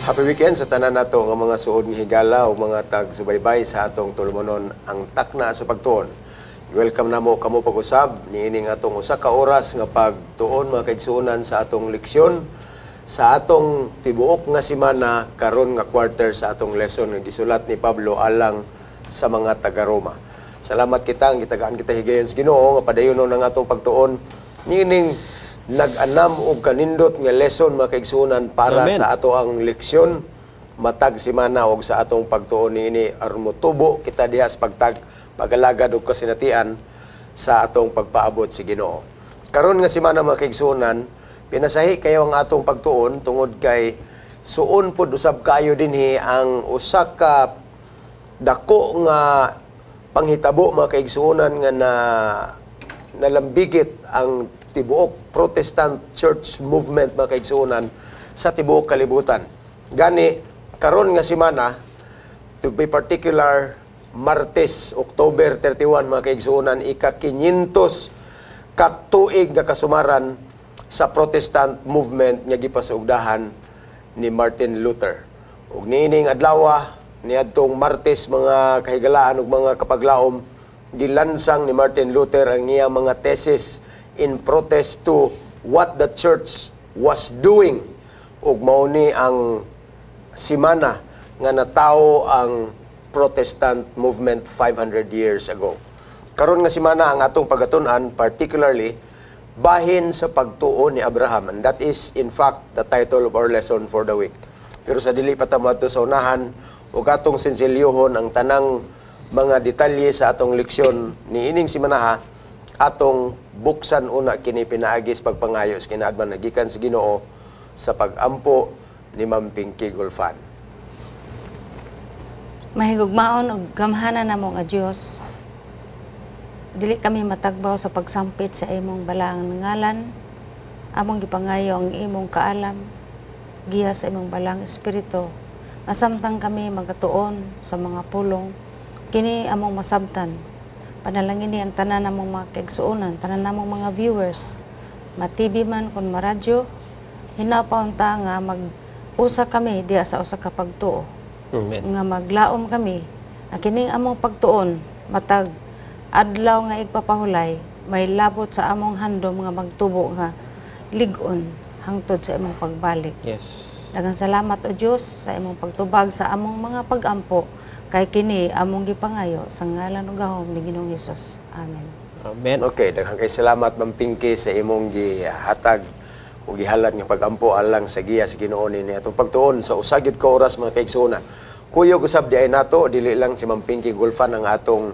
Happy weekend sa tanan nato nga mga suod nga higala o mga tagsubaybay sa atong tulumanon, ang Takna sa Pagtuon. Welcome namo kamo pag-usab niining atong usa ka oras nga pagtuon, mga kaigsuonan, sa atong leksyon sa atong tibuok nga semana karon nga quarter sa atong lesson nga gisulat ni Pablo alang sa mga taga-Roma. Salamat kita ang gitagaan kita higayon sa Ginoo nga padayonon ang atong pagtuon niining nag-anam og kanindot nga lesson, mga kaigsuonan, para Amen. Sa ato ang leksyon matag semana og sa atong pagtuon niini aron motubo kita diha sa pagalagad og kasinatian sa atong pagpaabot sa Ginoo. Karon nga semana, mga kaigsuonan, pinasahi kayo ang atong pagtuon tungod kay suon pud usab kayo dinhi ang usa ka dako nga panghitabo, mga kaigsuonan, nga na nalambigit ang tibuok Protestant Church movement, mga kaigsuonan, sa tibuok kalibutan. Gani karon nga semana, to be particular Martes, October 31, mga kaigsuonan, ika-500 katuig nga kasumaran sa Protestant movement nga gipasugdahan ni Martin Luther. Ug niining adlaw, niadtong Martes, mga kahigalaan ug mga kapaglaom, gilansang ni Martin Luther ang iyang mga thesis in protest to what the church was doing. Ug mao ni ang simana nga natawo ang Protestant movement 500 years ago. Karon nga simana, ang atong pagatun-an particularly bahin sa pagtuo ni Abraham, and that is in fact the title of our lesson for the week. Pero sa dili pa ta moadto sa unahan ug atong sensilyohon ang tanang mga detalye sa atong leksyon niining simanaha, atong buksan una kini pinaagi sa pagpangayo sa kinaadman gikan sa Ginoo sa pagampo ni Ma'am Pinky Gulfan. Mahigugmaon ug gamhanan namo nga Dios. Dili kami matagbaw sa pagsampit sa imong balaang ngalan. Among gipangayo ang imong kaalam, giya sa imong balaang espiritu. Nga samtang kami magatuon sa mga pulong, kini among masabtan. Panalangini ang tanan namong mga kaigsuonan, tanan namong mga viewers, ma-TV man kon maradyo, hinapaon ta nga mag-usa kami diha sa usa ka pagtuo Amen. nga maglaom kami na kining among pagtuon matag adlaw nga igpapahulay may labot sa among handom nga magtubo nga lig-on hangtod sa imong pagbalik. Daghang salamat, o Dios, sa imong pagtubag sa among mga pagampo kay kini among gipangayo sa ngalan ug gahom ni Ginoong Hesus. Amen. Amen. Okay, daghang kay salamat, Ma'am Pinky, sa imong gihatag ug gihalad nga pagampo alang sa giya sa Ginoo nini atong pagtuon sa usa gyud ka oras, mga kaigsuonan. Kuyog usab di ay nato dili lang si Ma'am Pinky Gulfan, ang atong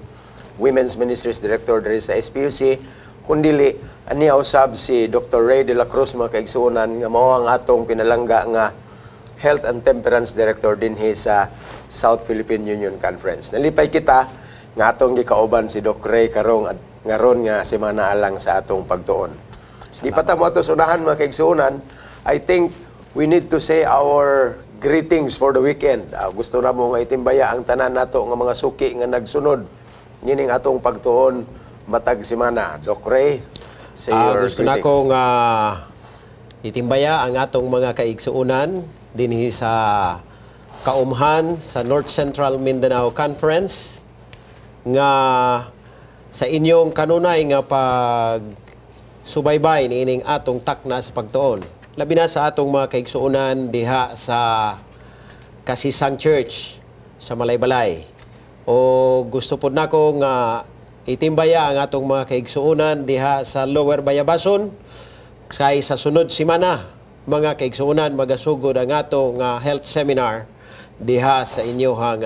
Women's Ministries Director diri sa SPUC, kundili aniya usab si Dr. Ray de la Cruz, mga kaigsuonan, nga mao ang atong pinalangga nga Health and Temperance Director dinhi sa South Philippine Union Conference. Nalipay kita nga atong gikauban si Doc Ray karong ngaron nga semana alang sa atong pagtuon. Di pa ta moadto sa unahan, mga kaigsuonan, I think we need to say our greetings for the weekend. Gusto na mo nga itimbaya ang tanan nato nga mga suki nga nagsunod nining atong pagtuon matag semana. Doc Ray, say your Gusto na greetings. ko nga itimbaya ang atong mga kaigsuonan dinhi sa kaumhan sa North Central Mindanao Conference nga sa inyong kanunay nga pag subaybay niining atong takna sa pagtuon. Labi na sa atong mga kaigsuonan diha sa Kasisang Church sa Malaybalay. O gusto pod nako nga itimbaya ang atong mga kaigsuonan diha sa Lower Bayabason kay sa sunod semana, mga kaigsuonan, magasugod ang atong health seminar diha sa inyohang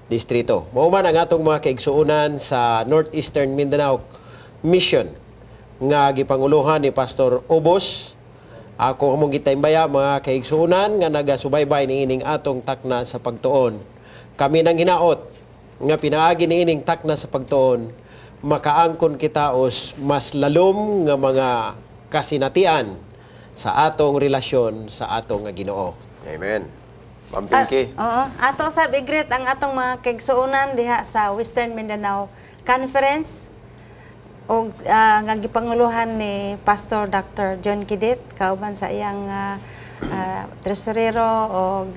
distrito. Mao man ang atong mga kaigsuonan sa Northeastern Mindanao Mission nga gipanguluhan ni Pastor Obos. Ako among gitaimbaya mga kaigsuonan nga nagasubaybay niining atong takna sa pagtuon. Kami nang hinaot nga pinaagi niining takna sa pagtuon, makaangkon kita os mas lalom nga mga kasinatian sa atong relasyon sa atong nga Ginoo. Amen. Ma'am Pinky. Oo. Ato sab i-greet ang atong mga kaigsuonan diha sa Western Mindanao Conference og nga gipanguluhan ni Pastor Dr. John Kidit kauban sa iyang treasurero og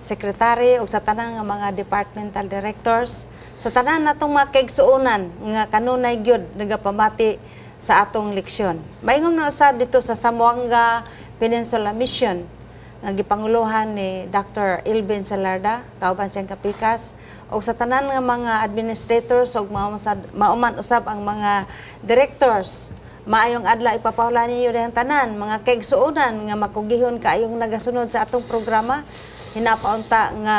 secretary ug sa tanan nga mga departmental directors, sa tanan natong mga kaigsuonan nga kanunay gyud nagapamati sa atong leksyon. Maingon na usab dito sa Zamboanga Peninsula Mission nga gipanguluhan ni Dr. Ilvin Salarda kauban siyang kapikas ug sa tanan nga mga administrators ug mauman usab ang mga directors. Maayong adlaw ipapahula ninyo dihang tanan mga kaigsuonan nga makugihon kaayong nagasunod sa atong programa. Hinapaunta nga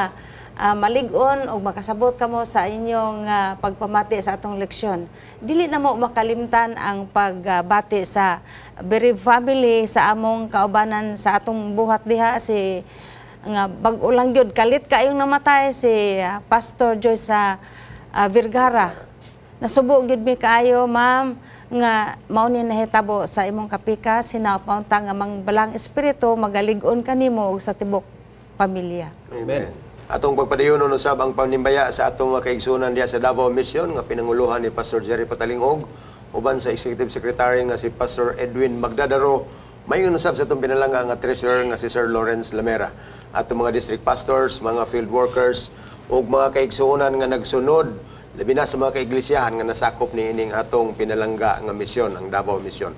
malig-on ug makasabot kamo sa inyong pagpamati sa atong leksyon. Dili na mo makalimtan ang pagbati sa bereaved family sa among kaubanan sa atong buhat diha, si nga bag-o lang gyud kalit kaayong namatay, si Pastor Joyce sa Vergara. Nasubo gyud mi kaayo, ma'am, nga mao ni nahitabo sa imong kapikas. Hinapaunta nga ang Balaang Espiritu magalig-on kanimo ug sa tibok pamilya. Amen. Atong pagpadayon usab ang panimbaya sa atong mga kaigsuonan diha sa Davao Mission nga pinanguluhan ni Pastor Jerry Patalingog uban sa Executive Secretary nga si Pastor Edwin Magdadaro. Maingon usab sa atong pinalangga nga treasurer nga si Sir Lawrence Lamera. Atong mga district pastors, mga field workers ug mga kaigsuonan nga nagsunod, labi na sa mga kaiglesiyahan nga nasakop ni ining atong pinalangga nga misyon, ang Davao Mission.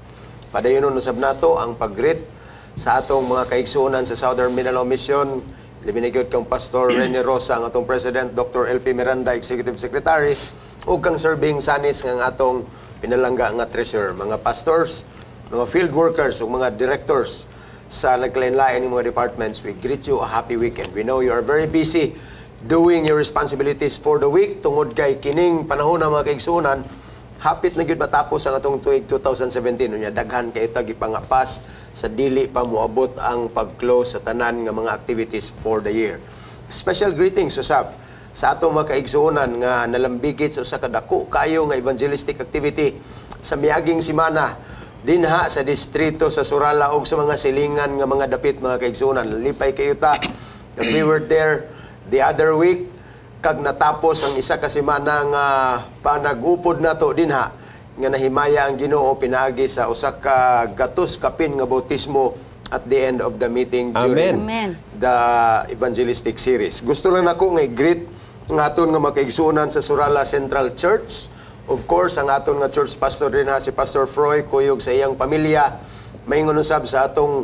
Padayon usab nato ang pag-greet sa atong mga kaigsuonan sa Southern Mindanao Mission, labi na gyud kang Pastor Rene Rosa, ang atong President, Dr. LP Miranda, Executive Secretary, ug kang Serving Sanis nga ang atong pinalangga nga treasurer, mga pastors, mga field workers ug mga directors sa nagkalain-lain ng mga departments. We greet you a happy weekend. We know you are very busy doing your responsibilities for the week tungod kay kining panahon ng mga kaigsuonan, hapit na gyud matapos ang atong tuig 2017. Unya daghan kay ta gipangapas sa dili pa moabot ang pag-close sa tanan nga mga activities for the year. Special greetings usab sa atong mga kaigsuonan nga nalambigit sa usa ka dako kaayo nga evangelistic activity sa miaging semana dinha sa distrito sa Surala ug sa mga silingan nga mga dapit, mga kaigsuonan. Lipay kayo ta that we were there the other week kag natapos ang isa ka semana nga panag-upod nato dinha nga nahimaya ang Ginoo pinaagi sa usa ka gatos kapin nga bautismo at the end of the meeting during Amen. Amen. the evangelistic series. Gusto lang nako nga i-greet ang aton nga makaigsuonan sa Surala Central Church. Of course, ang aton nga church pastor din ha, si Pastor Froy Kuyog sa iyang pamilya. Maingon usab sa atong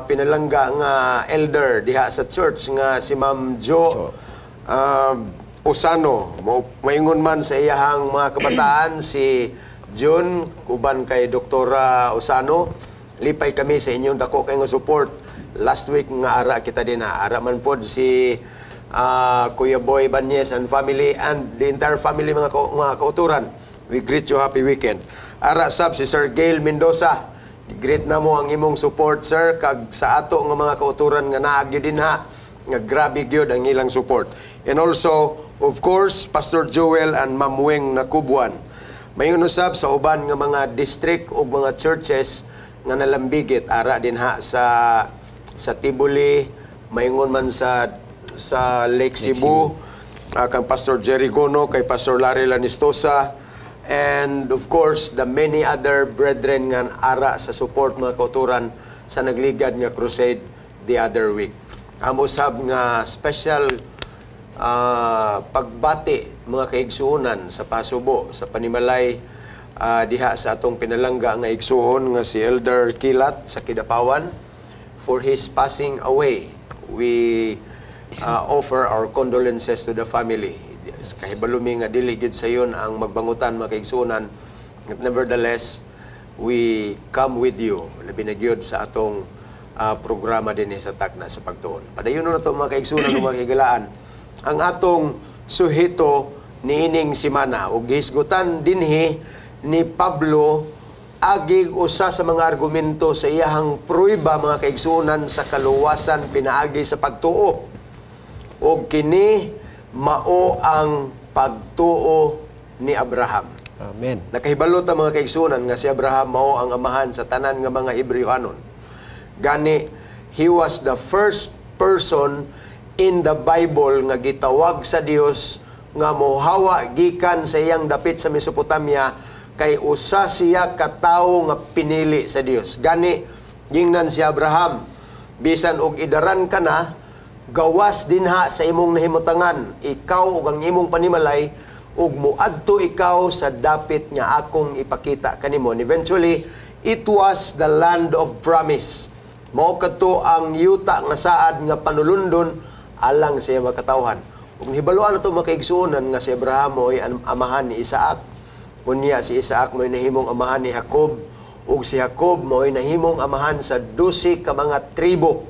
pinalangga nga elder diha sa church nga si Ma'am Jo Osano. Maingon man sa iyahang mga kabataan si June uban kay Doktora Osano. Lipay kami sa inyong dako kay nga support. Last week nga ara kita din ha. Ara man pod si Kuya Boy Banyes and family and the entire family, mga kauturan. We greet you happy weekend. Ara sab si Sir Gail Mendoza. Greet na mo ang imong support, sir, kag sa ato nga mga kauturan nga naa gyud dinha nga grabe gyud ang ilang support. And also, of course, Pastor Joel and Ma'am Weng Nakubuan. Mayon usab sa uban nga mga district ug mga churches nga nalambigit ara dinha sa Tibuli, maingon man sa Lake Cebu, kang Pastor Jerry Gono, kay Pastor Larry Lanistosa, and of course, the many other brethren nga ara sa support, mga kauturan, sa nagligad nga crusade the other week. Amo sab nga special pagbati, mga kaigsuonan, sa pasubo sa panimalay diha sa atong pinalangga nga igsuon nga si Elder Kilat sa Kidapawan for his passing away. We offer our condolences to the family. Kahibalo mi nga dili gyud sayon ang magbangutan, mga kaigsuonan. But nevertheless, we come with you labi na gyud sa atong programa dinhi sa Takna sa Pagtuon. Padayon na to, mga kaigsuonan ug mga kahigalaan, ang atong suhito niining simana ug gihisgutan dinhi ni Pablo agig usa sa mga argumento sa iyahang pruweba, mga kaigsuonan, sa kaluwasan pinaagi sa pagtuo. Ug kini mao ang pagtuo ni Abraham. Amen. Nakahibalo ta, mga kaigsuonan, nga si Abraham mao ang amahan sa tanan nga mga Hebreohanon. Gani he was the first person in the Bible nga gitawag sa Dios nga mohawa gikan sa iyang dapit sa Mesopotamia kay usa siya ka tawo nga pinili sa Dios. Gani gingnan si Abraham, Bisan og idaran ka na, gawas dinha sa imong nahimutangan, ikaw ug ang imong panimalay, ug muadto ikaw sa dapit nga akong ipakita kanimo. And eventually, it was the land of promise. Mao kadto ang yuta nga saad nga panulundon alang sa iyang mga katawhan. Ug nahibaluan nato, mga kaigsuonan, nga si Abraham mo'y amahan ni Isaac. Unya si Isaac mo'y nahimong amahan ni Jacob, ug si Jacob mo'y nahimong amahan sa 12 ka mga tribo.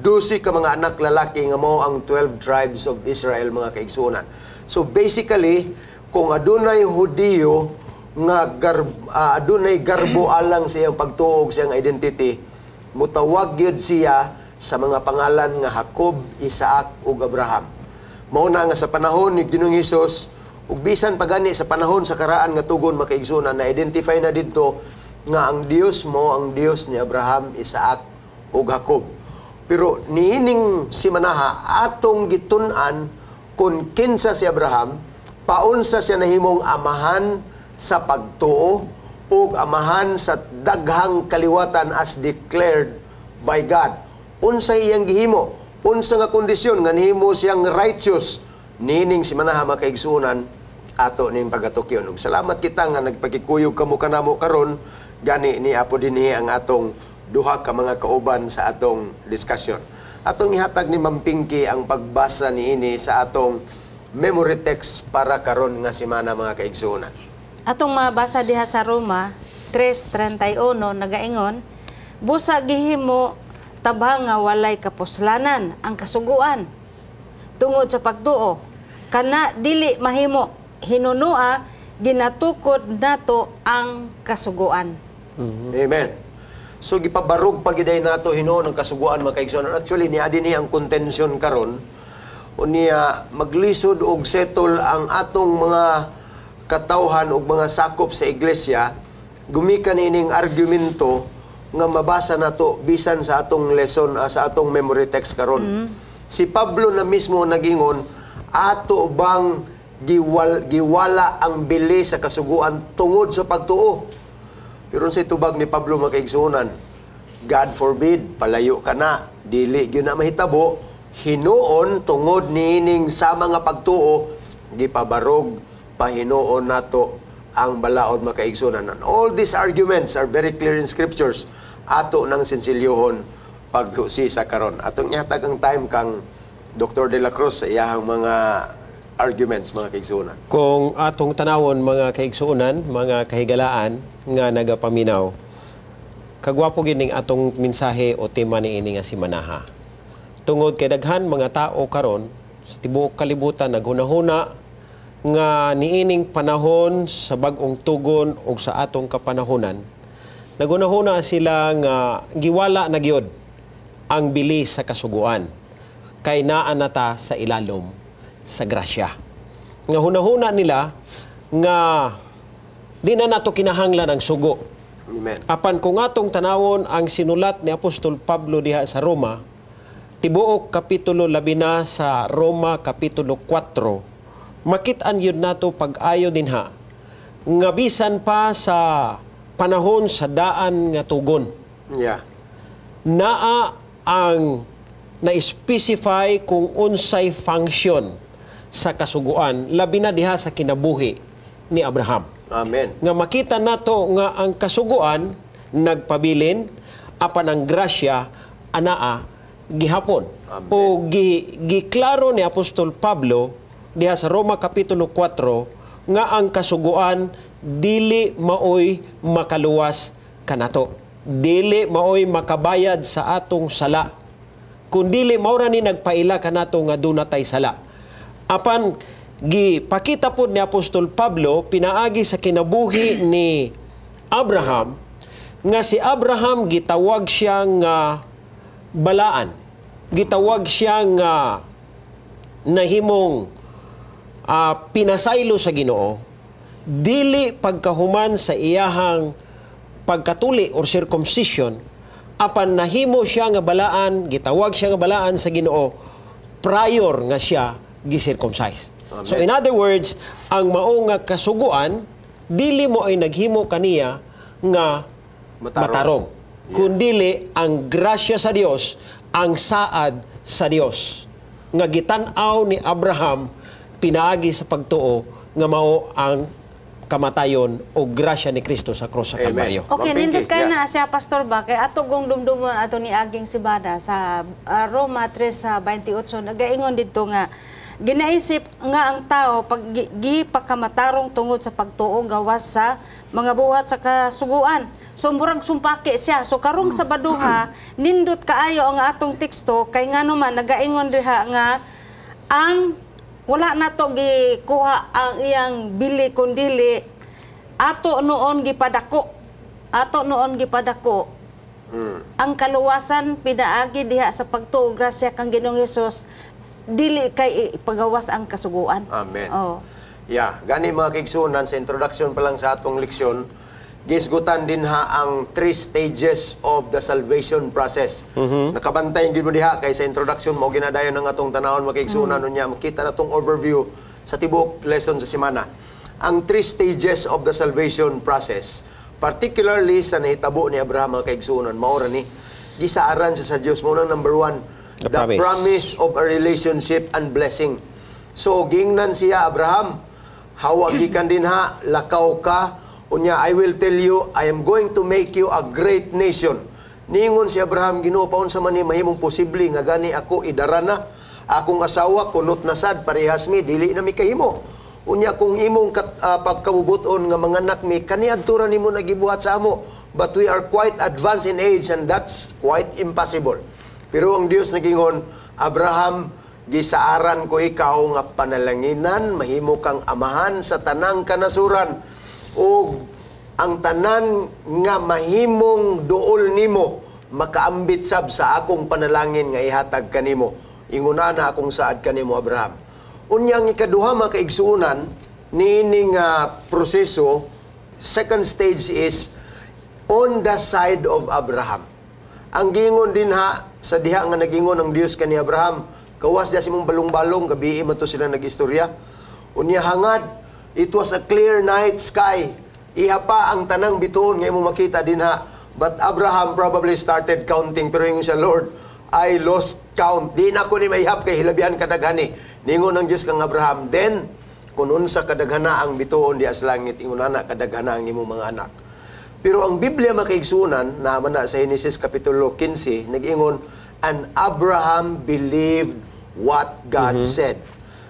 12 ka mga anak lalaki nga mao ang 12 tribes of Israel, mga kaigsuonan. So basically, kung adunay Hudiyo nga adunay garbo alang sa iyang pagtuo ug sa iyang identity, mutawag gyud siya sa mga pangalan nga Jacob, Isaac ug Abraham. Mao na nga sa panahon ni Ginoong Hesus ug bisan pa gani sa panahon sa karaan nga tugon, mga kaigsuonan, na identify na didto nga ang Dios mao ang Dios ni Abraham, Isaac ug Jacob. Pero niining simanaha, atong gitun-an kung kinsa si Abraham, paunsa siya nahimong amahan sa pagtuo ug amahan sa daghang kaliwatan as declared by God. Unsay iyang gihimo? Unsa nga kondisyon nga nihimo siyang righteous? Niining simanaha, mga kaigsuonan, ato ning pagatukyon. Ug salamat kita nga nagpakikuyog kamo kanamo karon. Gani ni apo dinhi ang atong duha ka mga kauban sa atong discussion. Atong ihatag ni Ma'am Pinky ang pagbasa niini sa atong memory text para karon nga semana, mga kaigsuonan. Atong mabasa diha sa Roma 3:31, nagaingon, "Busa gihimo tabang nga walay kapuslanan ang kasuguan tungod sa pagtuo? Kana dili mahimo. Hinunua ginatukod nato ang kasuguan." Amen. So gipabarog pa gyud nato hinuon ang kasuguan, mga kaigsuonan. Actually, niya dinhi ang contention karon. Unya maglisod og settle ang atong mga katawhan og mga sakop sa iglesia gumikan ining argumento nga mabasa nato bisan sa atong lesson, sa atong memory text karon. Si Pablo na mismo nagingon, ato bang giwala ang bili sa kasuguan tungod sa pagtuo? Pero sa tubag ni Pablo, mga kaigsuonan, God forbid, palayo ka na, dili gyud na mahitabo. Hinuon tungod niining sa mga pagtuo, gipabarog pahinuon nato ang balaod, mga kaigsuonan. And all these arguments are very clear in scriptures. Ato nang sinsilyohon paghusisa karon. Atong ihatag ang time kang Dr. De La Cruz sa iyahang mga arguments, mga kaigsuonan. Kung atong tanawon, mga kaigsuonan, mga kahigalaan nga nagapaminaw, kagwapo gyud ning atong mensahe o tema niini nga simanaha. Tungod kay daghan mga tao karon sa tibuok kalibutan naghunahuna nga niining panahon sa bag-ong tugon og sa atong kapanahonan, naghunahuna sila nga giwala na gyud ang bili sa kasuguan kay naa na ta sa ilalom sa grasya. Nga hunahuna nila nga di na nato kinahanglan ang sugo. Amen. Apan kung atong tanawon ang sinulat ni Apostol Pablo diha sa Roma, tibuok kapitulo 10 sa Roma kapitulo 4, makit-an yun nato pag-ayo dinha nga bisan pa sa panahon sa daan nga tugon, naa ang na-specify kung unsay function sa kasuguan, labi na diha sa kinabuhi ni Abraham. Amen. Nga makita nato nga ang kasuguan nagpabilin apan ang grasya anaa gihapon. O giklaro ni Apostol Pablo diha sa Roma kapitulo 4 nga ang kasuguan dili maoy makaluwas kanato. Dili maoy makabayad sa atong sala. Kung dili mao ra ni nagpaila kanato nga duna tay sala. Apan gipakita pod ni Apostol Pablo pinaagi sa kinabuhi ni Abraham nga si Abraham gitawag siya nga balaan. Gitawag siya nga nahimong pinasaylo sa Ginoo dili pagkahuman sa iyahang pagkatuli or circumcision, apan nahimo siya nga balaan, gitawag siya nga balaan sa Ginoo prior nga siya gi-circumcise. So in other words, ang mao nga kasuguan dili mo ay naghimo kaniya nga Matarong. Matarong. Kundili ang grasya sa Dios, ang saad sa Dios nga gitan-aw ni Abraham pinaagi sa pagtuo nga mao ang kamatayon o grasya ni Kristo sa krus sa Amen. Kalbaryo. Okay, Ma'am Pinky, nindot kay yeah. na siya, Pastor ba, kay ato gong dumdumon ato ni aging sibada sa Roma 3 sa 28, nagaingon didto nga ginaisip nga ang tao pag gipakamatarong tungod sa pagtuo gawas sa mga buhat sa kasuguan. So murag sumpaki siya. So karong Sabaduha, nindot kaayo ang atong teksto kay ngano man nagaingon diha nga ang wala nato gikuha ang iyang bili kundili ato noon gipadako. Ato noon gipadako. Ang kaluwasan pinaagi diha sa pagtuo, grasya kang Ginoong Hesus, dili kay ipagawas ang kasuguan. Amen. Oh. Yeah, gani mga kaigsuonan, sa introduction pa lang sa atong leksyon, gisgutan din ha ang three stages of the salvation process. Nakabantay gid mo diha kay sa introduction mo ginadayon ang atong tanawon, mga kaigsuonan, unya makita na tong overview sa tibuok lesson sa semana. Ang three stages of the salvation process, particularly sa nahitabo ni Abraham, mga kaigsuonan, mao ra ni gisaaran siya sa Dios. Mao nang number one, the the promise. Promise of a relationship and blessing. So giingnan siya, "Abraham, hawa gikan dinha, lakaw ka, unya I will tell you, I am going to make you a great nation." Ningon si Abraham, "Ginoo, paunsa man ni mahimong posible nga gani ako idara na, akong asawa kunot na sad, parehas mi, dili na mi kahimo. Unya kung imong pagkabubuton nga manganak mi, kaniadto ra nimo nagibuhat sa amo. But we are quite advanced in age and that's quite impossible." Pero ang Dios nagingon, "Abraham, gisaaran ko ikaw nga panalanginan, mahimo kang amahan sa tanang kanasuran. Ug ang tanan nga mahimong duol nimo makaambit sab sa akong panalangin nga ihatag kanimo. Inguna na akong saad kanimo, Abraham." Unyang ikaduha, mga kaigsuonan, niining proseso, second stage is on the side of Abraham. Ang gingon dinha sa diha nga nagingon ang Dios kani Abraham, "Gawas diha sa imong balong-balong," gabii man to sila nagistorya. Unya hangad, it was a clear night sky. Iha pa ang tanang bituon nga imong makita dinha. But Abraham probably started counting, pero ingon siya, "Lord, I lost count. Di na ko ni maihap kay hilabihan kadaghani." Ningon ang Dios kang Abraham, "Then kung unsa kadaghana ang bituon diha sa langit, ingon ana kadaghana ang imong mga anak." Pero ang Biblia, mga kaigsuonan, naman na sa Genesis Kapitulo 15, nag-ingon, "And Abraham believed what God said."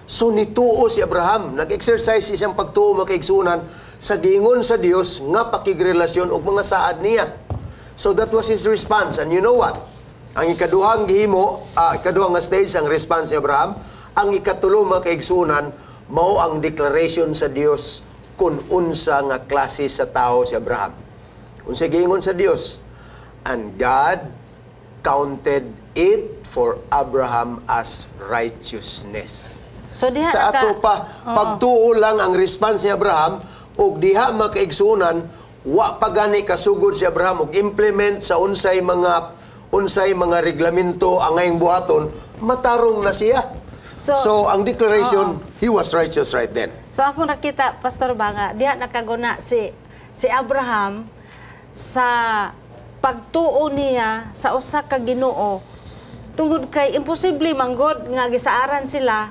So nituo si Abraham, nag-exercise siyang pagtuo, mga kaigsuonan, sa giingon sa Dios nga pakigrelasyon og mga saad niya. So that was his response. And you know what? Ang ikaduhang gihimo, ikaduhang nga stage ang response ni Abraham, ang ikatulo, mga kaigsuonan, mao ang declaration sa Dios kung unsa nga klase sa tao si Abraham. Unsa giingon sa Dios? "And God counted it for Abraham as righteousness." So diha Sa ato pa, pagtuo lang ang response ni Abraham ug diha, mga kaigsuonan, wa pa gani kasugod si Abraham og implement sa unsay mga reglamento ang ngayong buhaton, matarong na siya. So, ang declaration, he was righteous right then. So ako nakita, Pastor ba, nga diha nakaguna si si Abraham sa pagtuo niya sa usa ka Ginoo tungod kay imposible manggod nga gisaaran sila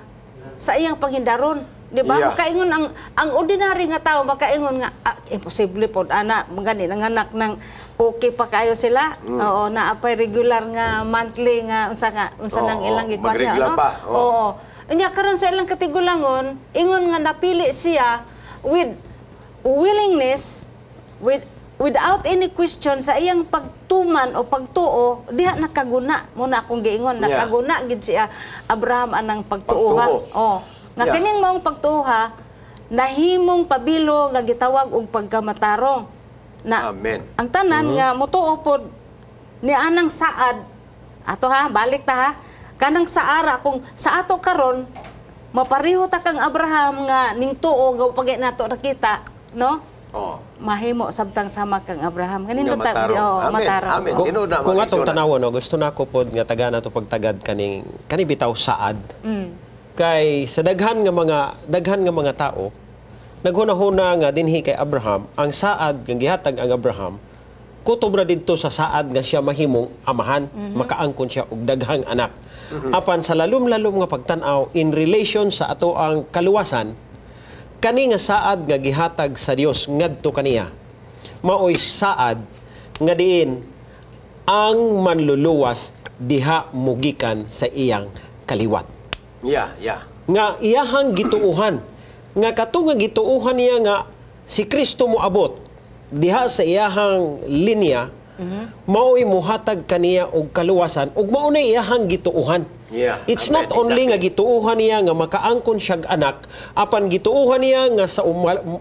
sa iyang panghindaron. Di ba? Yeah. Makaingon ang ordinary nga tao, makaingon nga imposible pod ana, gani nanganak ng okay pa kayo sila. Oo, naa pay regular nga monthly nga unsa nga unsa nang Oo, ilang gikuan niya, magregla no? pa, oo. Oo. Unya karon sa ilang katigulangon, ingon nga napili siya with willingness, without any question sa iyang pagtuman o pagtuo, diha nakaguna mo na akong giingon, nakaguna gid siya Abraham anang pagtuo, ha. Pagtuo. Oh. Nga kining maong pagtuo ha, nahimong pabilo nga gitawag og pagkamatarong. Na Amen. ang tanan nga motuo pod ni anang saad ato ha, balik ta ha, kanang saara kung sa ato karon mapareho ta kang Abraham nga ning tuo nga pag nato nakita, no, mahimo sabtang sama kang Abraham kanin Nga ta matarong. Oh, Amen. matarong. Amen. Oh. Tinuod na, Kung mga atong kaigsuonan. tanawon, no, gusto na ako pod nga taga na to pagtagad kaning kani bitaw saad. Kay sa daghan nga mga tao naghuna-huna nga dinhi kay Abraham ang saad nga gihatag ang Abraham Kutob ra didto sa saad nga siya mahimong amahan, makaangkon siya og daghang anak. Apan sa lalom-lalom nga pagtan-aw in relation sa ato ang kaluwasan, kani nga saad nga gihatag sa Dios ngadto kaniya, maoy saad nga diin ang manluluwas diha mugikan sa iyang kaliwat nga iyahang gituuhan, nga kato nga gituuhan niya nga si Kristo moabot diha sa iyahang linya, maoy muhatag kaniya og kaluwasan ug mao na iyahang gituuhan. It's not only nga gituuhan niya nga makaangkon siyag anak, apan gituuhan niya nga sa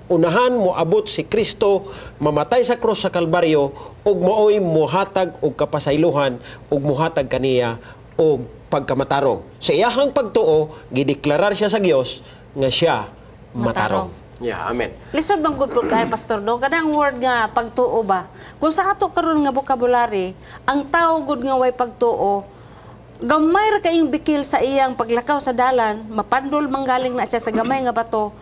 unahan moabot si Kristo, mamatay sa krus sa Kalbaryo ug maoy muhatag og kapasaylohan ug muhatag kaniya og pagkamatarong. Sa iyahang pagtuo, gideklarar siya sa Dios nga siya matarong. Yeah, amen. Lisod bang gud pud kay, Pastor, do kanang word nga pagtuo ba? Kung sa ato karon nga vocabulary, ang tao gud nga way pagtuo, gamay ra kayong bikil sa iyang paglakaw sa dalan, mapandol manggaling na siya sa gamay nga bato.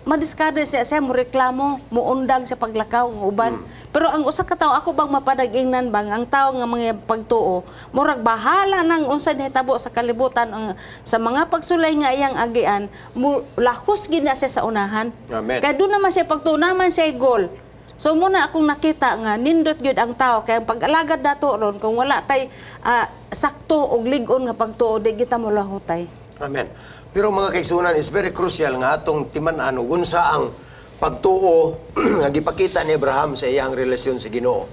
Madiskarte siya, siya mo reklamo, muundang sa paglakaw ng uban. Pero ang usa ka tawo, ako bang mapanag-ingnan bang ang tao nga mga pagtuo, murag bahala nang unsa nahitabo sa kalibutan ang, sa mga pagsulay nga iyang agian, mo lahos gid na siya sa unahan. Amen. Kay doon naman siya pagtuo naman siya goal. So muna akong nakita nga nindot gyud ang tao kay ang pag-alagad nato ron, kung wala tay sakto og lig-on nga pagtuo, di kita mo lahutay. Amen. Pero mga kaigsunan, is very crucial nga atong timan-an ug unsa ang pagtuo nga gipakita ni Abraham sa iyang relasyon sa Ginoo.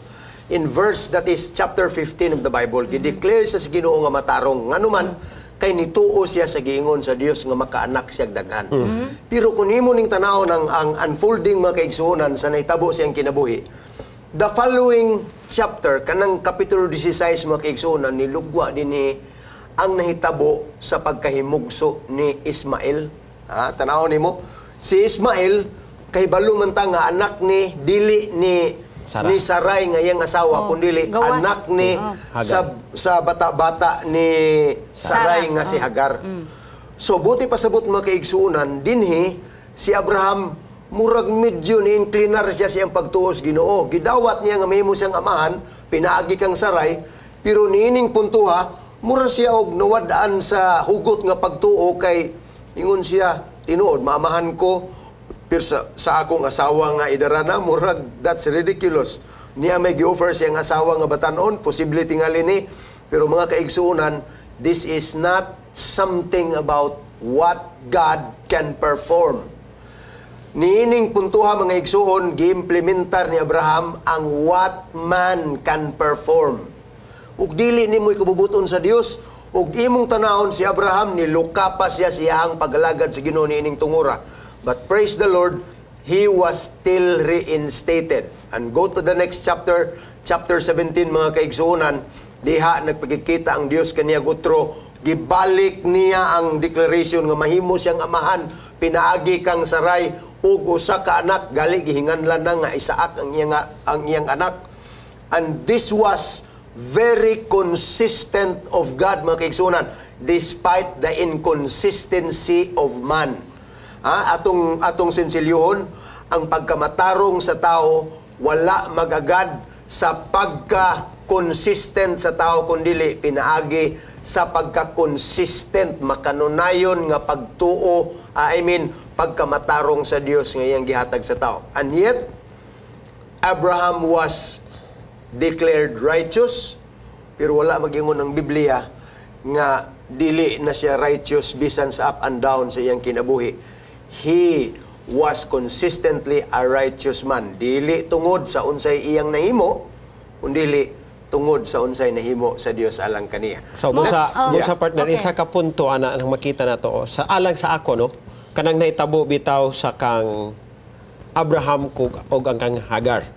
In verse, that is chapter 15 of the Bible, gideclare sa Ginoo nga matarong nganuman kay nituo siya sa giingon sa Dios nga makaanak siya daghan. Pero kung imo ning tan-awon ang unfolding, mga kaigsuonan, sa nahitabo siyang kinabuhi, the following chapter, kanang kapitulo 16, mga kaigsuonan, nilugwa dinhi ang nahitabo sa pagkahimugso ni Ismael. Ha, tan-awon nimo. Si Ismael kay balo man ta nga anak ni dili ni Sarai. Ni Sarai nga iyang asawa, Oh, kundi gawas. Anak ni Hagar. Sa bata-bata ni Sarai Sarah, nga si Hagar. So buti pasabot, mga kaigsuonan, dinhi si Abraham murag medyo ni inclinar siya siyang pagtuo sa Ginoo. Gidawat niya nga mahimo siyang amahan pinaagi kang Sarai, pero niining puntuha mura siya og nawad-an sa hugot nga pagtuo kay ingon siya, "Tinuod maamahan ko pero sa akong asawa nga idarana, murag that's ridiculous." Niya may gi-offer siyang asawa nga batanon, posible tingali ni. Pero mga kaigsuonan, this is not something about what God can perform. Niining puntuha, mga igsuon, giimplementar ni Abraham ang what man can perform. Ug dili nimo ikabubuton sa Dios, ug imong tanawon si Abraham ni luka pa siya siyahang pagalagad sa Ginoo niining tungura. But praise the Lord, he was still reinstated. And go to the next chapter, chapter 17, mga kaigsuonan, diha nagpakikita ang Dios kaniya gutro, gibalik niya ang declaration nga mahimo siyang amahan pinaagi kang Sarai ug usa ka anak gali gihinganlan na nga Isaac ang iyang anak. And this was very consistent of God, mga kaigsuonan, despite the inconsistency of man. Ha, atong sensilyohon, ang pagkamatarong sa tao wala magagad sa pagka-consistent sa tao kundili pinaagi sa pagka-consistent makanunayon nga pagtuo, I mean pagkamatarong sa Dios nga iyang gihatag sa tao. And yet Abraham was declared righteous, pero wala magingon ang Biblia nga dili na siya righteous bisan sa up and down sa iyang kinabuhi. He was consistently a righteous man, dili tungod sa unsay iyang nahimo, kundili tungod sa unsay nahimo sa Dios alang kaniya. So, busa, busa partner, isa ka punto ana ang makita nato sa alang sa ako, no, kanang nahitabo bitaw sa kang Abraham kug og ang kang Hagar.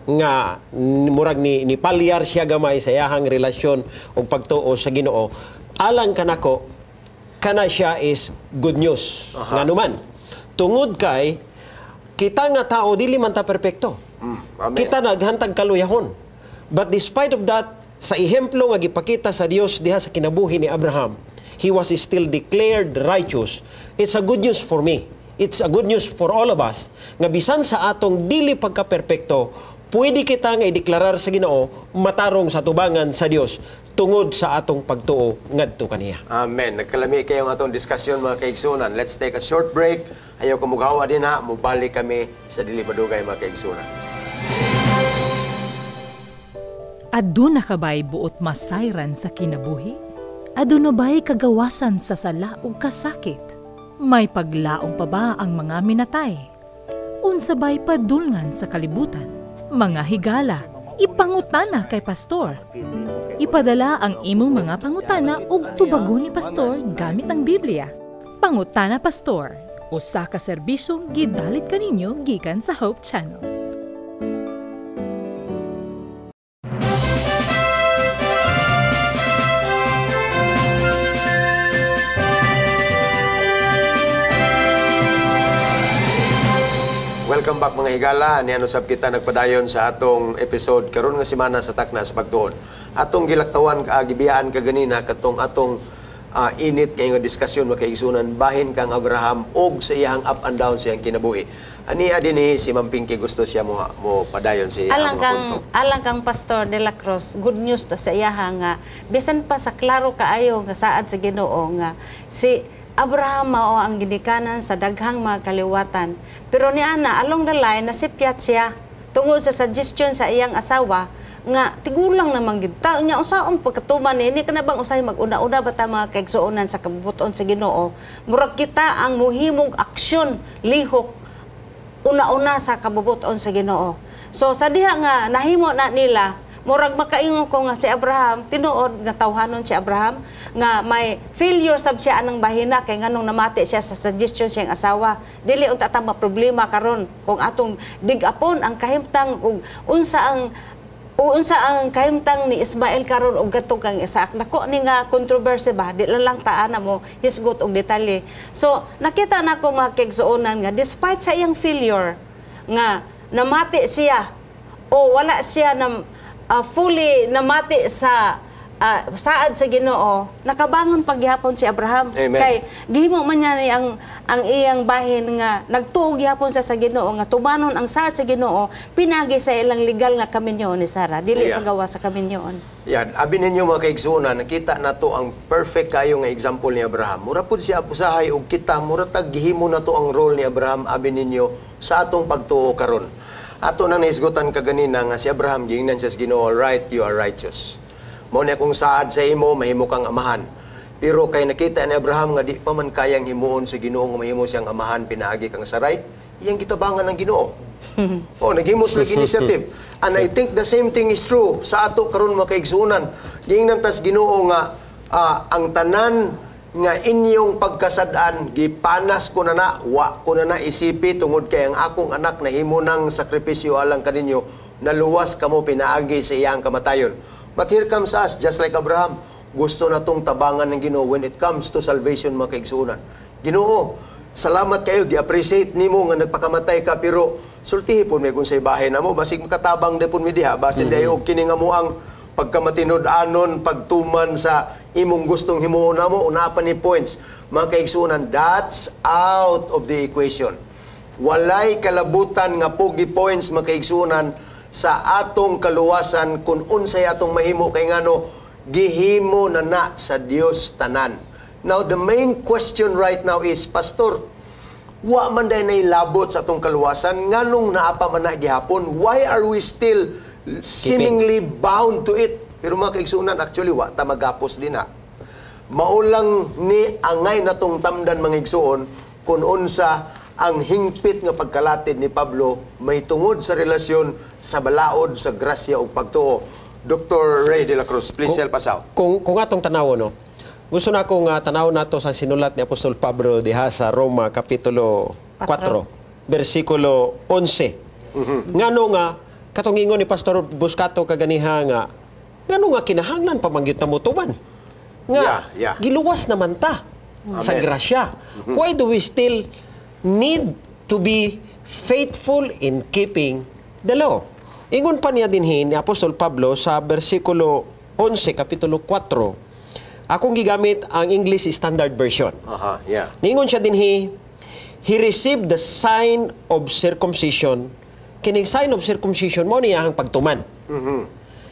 Nga murag ni palyar siya gamay sa iyahang relasyon og pagtuo sa Ginoo. Alang kanako, kana siya is good news. Nganuman, tungod kay kita nga tao dili man ta perpekto. Amen. Kita naghantag kaluyahon. But despite of that, sa ehemplo nga gipakita sa Dios diha sa kinabuhi ni Abraham, he was still declared righteous. It's a good news for me. It's a good news for all of us nga bisan sa atong dili pagka-perpekto, Pwede kita nga ideklarar sa Ginoo matarong sa tubangan sa Dios tungod sa atong pagtuo ngadto kaniya. Amen. Nagkalami kayong atong diskusyon, mga kaigsunan. Let's take a short break. Ayaw ko mughawa din ha. Mubalik kami sa dili madugay, mga kaigsunan. Aduna ka ba'y buot masayran sa kinabuhi? Aduna ba'y kagawasan sa sala ug kasakit? May paglaong pa ba ang mga minatay? Unsa ba'y padulngan sa kalibutan? Mga higala, ipangutana kay pastor. Ipadala ang imong mga pangutana ug tubagon ni pastor gamit ang Biblia. Pangutana Pastor, usa ka serbisyong gidalit kaninyo gikan sa Hope Channel. Welcome back, mga higala. Niano sab kita nagpadayon sa atong episode karon nga semana sa Takna sa Pagtuon. Atong gilaktawan ka gibiyaan kaganina katong atong init kay nga diskusyon, mga kaigsunan, bahin kang Abraham og sa iyang up and down sa iyang kinabuhi. Ani dinhi si Ma'am Pinky, gusto siya mo padayon sa iyang Alang mga kang punto. Alang kang Pastor de la Cruz, good news to sa iyaha nga bisan pa sa klaro kaayo nga saad sa Ginoo nga si Abraham mao ang ginikanan sa daghang mga kaliwatan. Pero ni ana, along the line nasipyat siya tungod sa suggestion sa iyang asawa nga tigulang naman gid ta nya, unsaon pagkatuman ni kana bang usahay mag-una-una ba ta, mga kaigsuonan, sa kabubuton sa Ginoo? Murag kita ang muhimong aksyon lihok una-una sa kabubuton sa Ginoo. So sa diha nga nahimo na nila, murag makaingon ko nga si Abraham, tinuod nga tawhanon si Abraham nga may failure sab siya anang bahina kay nganong namati siya sa suggestion siyang asawa. Dili unta ta problema karon kung atong dig-apon ang kahimtang ug unsa ang kahimtang ni Ismael karon og gatong kang Isaac. Nako ni nga controversy ba, di lang lang taan na mo hisgot og detalye. So nakita nako, mga kaigsuonan, nga despite sa iyang failure nga namati siya o wala siya na fully namati sa saad sa Ginoo, nakabangon paghihapon si Abraham. Amen. Kay gihimo man niya ni ang iyang bahin nga nagtuo gihapon siya sa Ginoo nga tumanon ang saad sa Ginoo pinagi sa ilang legal nga kaminyoon ni Sarah, dili sa gawa sa kaminyoon. Yan, abi ninyo, mga kaigsuonan, nakita nato ang perfect kayo nga example ni Abraham. Mura pud siya usahay og kita, mura tag gihimo nato ang role ni Abraham, abi ninyo, sa atong pagtuo karon. Ato nang nahisgutan kaganina nga si Abraham giingnan siya sa Ginoo, "All right, you are righteous. Mao ni akong saad sa imo, mahimo kang amahan." Pero kay nakita ni Abraham nga di pa man kayang himuon sa Ginoo nga mahimo siyang amahan pinaagi kang Sarai, iyang gitabangan ng Ginoo. Oh, naghimo sila initiative. And I think the same thing is true sa ato karon, mga kaigsuonan. Giingnan tas Ginoo nga ang tanan nga inyong pagkasad-an gipanas ko na na, wa ko na na isipi tungod kay ang akong anak nahimo ng sakripisyo alang kaninyo, naluwas kamo pinaagi sa iyang kamatayon. But here comes us, just like Abraham, gusto na tong tabangan ng Ginoo when it comes to salvation, mga kaigsuonan. "Ginoo, salamat kayo, gi-appreciate nimo nga nagpakamatay ka, pero sultihi pud mi kung sa bahay namo, basig makatabang de pud mi diha, basin mm -hmm. og kini nga mo ang pagkamatinud-anon, pagtuman sa imong gustong himuon namo, una pa ni points." Mga kaigsuonan, that's out of the equation. Walay kalabutan nga pogi points, mga kaigsuonan, sa atong kaluwasan kung unsay atong mahimo kay ngano gihimo na na sa Dios tanan. Now, the main question right now is, "Pastor, wa man day nailabot sa atong kaluwasan, nganong naa pa man na gihapon? Why are we still seemingly bound to it?" Pero mga kaigsuonan, actually, wa ta magapos din ha. Maulang ni angay natong tamdan, mga igsuon, kung unsa ang hingpit nga pagkalatid ni Pablo may tungod sa relasyon sa balaod sa grasya ug pagtuo. Dr. Ray de la Cruz, please help us out. Kung atong tanaw, no, gusto na akong tanaw nato sa sinulat ni Apostol Pablo diha sa Roma Kapitulo 4, versikulo 11. Ngano nga, katong ingon ni Pastor Buscato kaganiha nga, ngano nga kinahanglan pa man gyud ta motuman? Nga, giluwas naman ta sa Amen. grasya. Why do we still need to be faithful in keeping the law? Ingon pa niya dinhi ni Apostol Pablo sa versikulo 11, Kapitulo 4. Akong gigamit ang English Standard Version. Ningon siya dinhi, "He received the sign of circumcision Kining sign of circumcision mo niya ang pagtuman.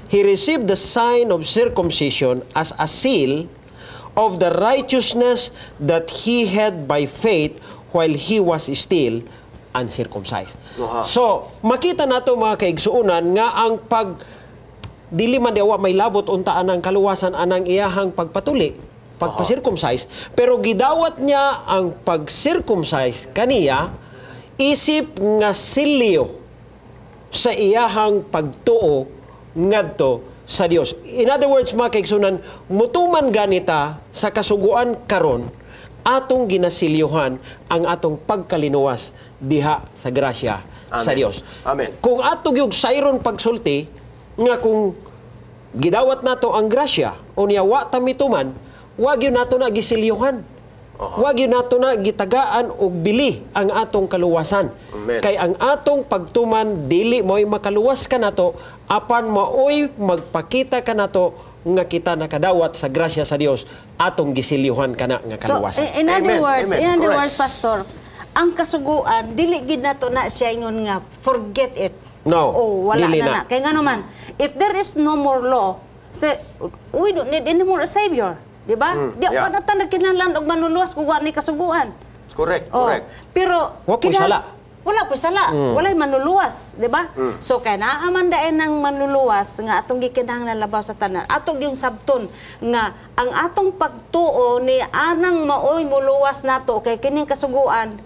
He received the sign of circumcision as a seal of the righteousness that he had by faith while he was still uncircumcised. So, makita nato, mga kaigsuonan, nga ang pag dili man diwa may labot unta anang kaluwasan anang iyahang pagpatuli, pagpa-circumcise, pero gidawat niya ang pag-circumcise kaniya isip nga selyo sa iyahang pagtuo ngadto sa Dios. In other words, mga kaigsuonan, mutuman ganita sa kasuguan karon, atong ginasilyuhan ang atong pagkalinuwas diha sa grasya sa Amen. Dios. Amen. Kung ato gyud sayron pagsulti nga kung gidawat nato ang grasya unya wa ta mituman, wa gyud nato na gisilyuhan. Wa gyud nato na gitagaan og bili ang atong kaluwasan. Amen. Kay ang atong pagtuman dili mo'y makaluwas kanato, apan maoy magpakita kanato nga kita nakadawat sa grasya sa Dios, atong gisilyuhan kana nga So, kaluwasan. in other Amen. words, Amen. in other Correct. words, Pastor, ang kasuguan, dili gid nato na siya ingon nga forget it. No, Oh, wala dili na, na. na. Kay ngano man, if there is no more law, so we don't need any more a savior. Di ba? Di wa na ta nagkinahanglan og manluluwas kung wa ni kasuguan. Correct, Oh, correct. pero Wa po'y sala. wala po sala. Walay manluluwas, di ba? So kay naa man daen ng manluluwas nga atong gikinahanglan labaw sa tanan. Atong yung sabton nga ang atong pagtuo ni anang maoy muluwas nato, kay kining kasuguan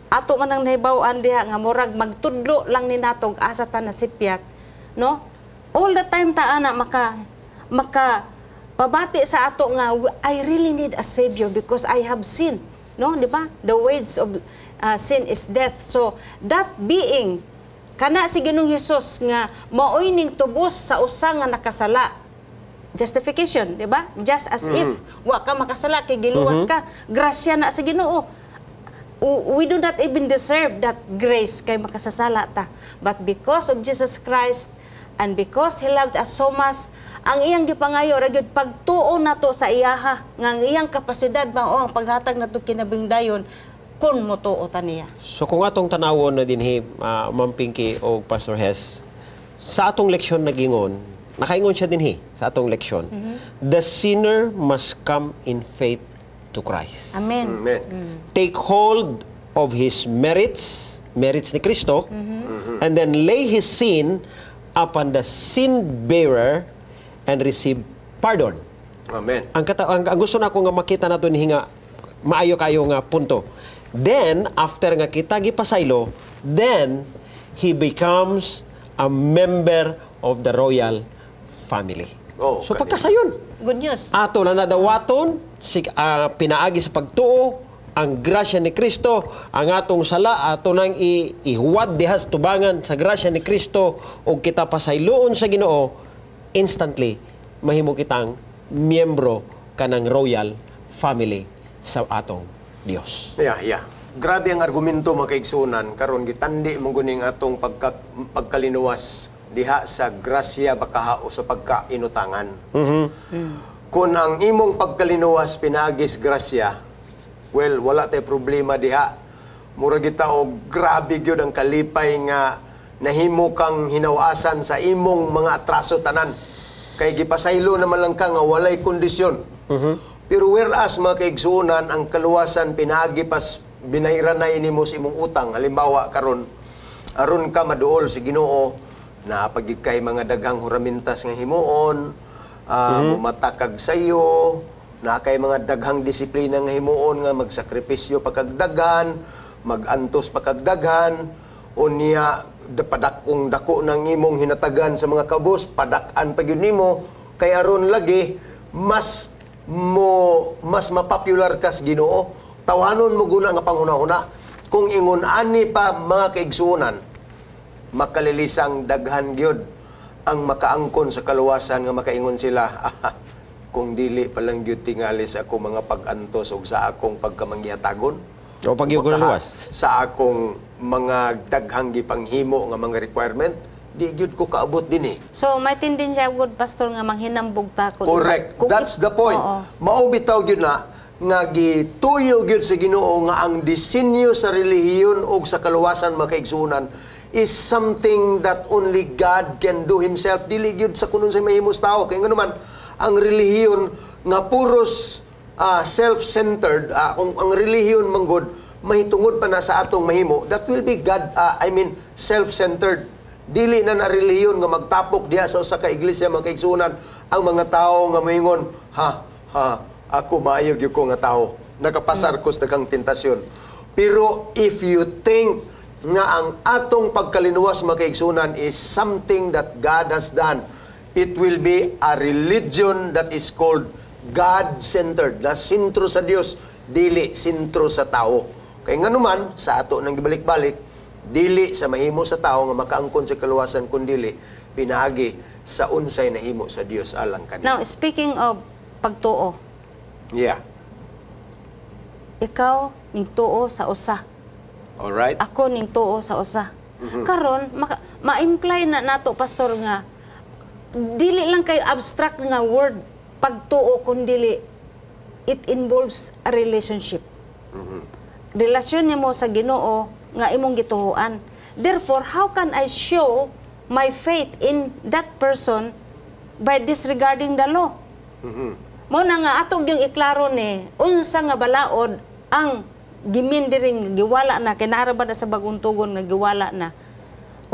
ato man ang nahibaw-an diha nga murag magtudlo lang ni nato og asa ta nasipyat, no? All the time ta ana maka maka pabati sa ato nga I really need a savior because I have sinned, no, di ba? The wage of sin is death. So that being kana si Ginoong Hesus nga maoy ning tubos sa usa nga nakasala, justification, di ba? Just as if wa ka makasala kay giluwas ka, grasya na sa Ginoo. We do not even deserve that grace kay makasasala ta, but because of Jesus Christ and because He loved us so much, ang iyang gipangayo ra gyud pagtuo nato sa iyaha nga ang iyang kapasidad mao ang paghatag nato kinabuhing dayon kung motuo ta niya. So kung atong tanawon na dinhi, Ma'am Pinky o Pastor Hess, sa atong leksyon nagingon, nakaingon siya dinhi sa atong leksyon, the sinner must come in faith to Christ. Amen. Amen. Take hold of his merits, merits ni Kristo, and then lay his sin upon the sin bearer and receive pardon. Amen. Ang gusto na ako nga makita nato ni nga maayo kayo nga punto. Then after nga kita gipasaylo, then he becomes a member of the royal family. Oh, So kanina. pagkasayon, Good news. ato na nadawaton si pinaagi sa pagtuo ang grasya ni Kristo, ang atong sala ato nang ihuwad diha sa tubangan sa grasya ni Kristo ug kita pasayloon sa Ginoo, instantly mahimo kitang miyembro kanang royal family sa atong Dios. Yeah. Grabe ang argumento, mga kaigsunan, karon gitandi mo guning atong pagkalinuwas diha sa grasya bakaha o sa pagkainutangan. Kung ang imong pagkalinuwas pinaagis grasya, well, wala tay problema diha. Mura kita og grabe gyud ang kalipay nga nahimo kang hinawasan sa imong mga atraso tanan. Kay gipasaylo naman lang ka nga walay kondisyon. Pero whereas, mga kaigsuonan, ang kaluwasan pinaagi pas binayranay nimo sa imong utang. Halimbawa karon, aron ka maduol sa Ginoo, naa pa gyud kay mga daghang huramintas nga himuon, mumatakag sayo, naa kay mga daghang disiplina nga himuon nga magsakripisyo pa kag daghan, magantos pa kag daghan, unya padakong dako ng imong hinatagan sa mga kabus, padak-an pa gyud nimo kay aron lagi mas mapopular ka sa Ginoo. Tawanon mo guna nga panghuna-huna. Kung ingon ani pa, mga kaigsuonan, makalilisang daghan gyud ang makaangkon sa kaluwasan nga makaingon sila, "Ah, kung dili pa lang gyud tingali sa akong mga pag-antos ug sa akong pagkamangyatagon O pag-iw ko na luwas. sa akong mga daghang gipanghimo nga mga requirement, di gyud ko kaabot din eh." So may tendency good, Pastor, nga manghinambog ta kung Correct. kung That's the point. Mao bitaw gyud na nga gituyo gyud sa Ginoo nga ang disenyo sa relihiyon ug sa kaluwasan, mga kaigsuonan, is something that only God can do Himself. Dili gyud sa kunon sa mahimos tao. Kay ngano man, ang relihiyon nga puros self-centered, kung ang relihiyon manggod mahitungod pa na sa atong mahimo, that will be God, I mean, self-centered. Dili na na relihiyon nga magtapok diha sa usa ka iglesia, mga kaigsuonan, ang mga tao nga moingon, "Ha ha, ako maayo gyud ko nga tao, nakapasar ko sa daghang tentasyon." Pero if you think nga ang atong pagkalinuwas, mga kaigsuonan, is something that God has done, it will be a religion that is called God-centered, na sentro sa Dios, dili sentro sa tao. Kay nganuman, sa ato nang gibalik-balik, dili sa mahimo sa tao nga makaangkon sa kaluwasan, kundili pinaagi sa unsay nahimo sa Dios alang kanila. Now, speaking of pagtuo, ikaw ning tuo sa usa. Ako ning tuo sa usa. Karon ma-imply na nato, Pastor, nga dili lang kay abstract nga word pagtuo, kundili it involves a relationship. Relasyon nimo sa Ginoo nga imong gituohan. Therefore, how can I show my faith in that person by disregarding the law? Mao na nga atong yung iklaro ni unsa nga balaod ang gimindiring giwala na, kinara ba na sa Bagong Tugon nga giwala na,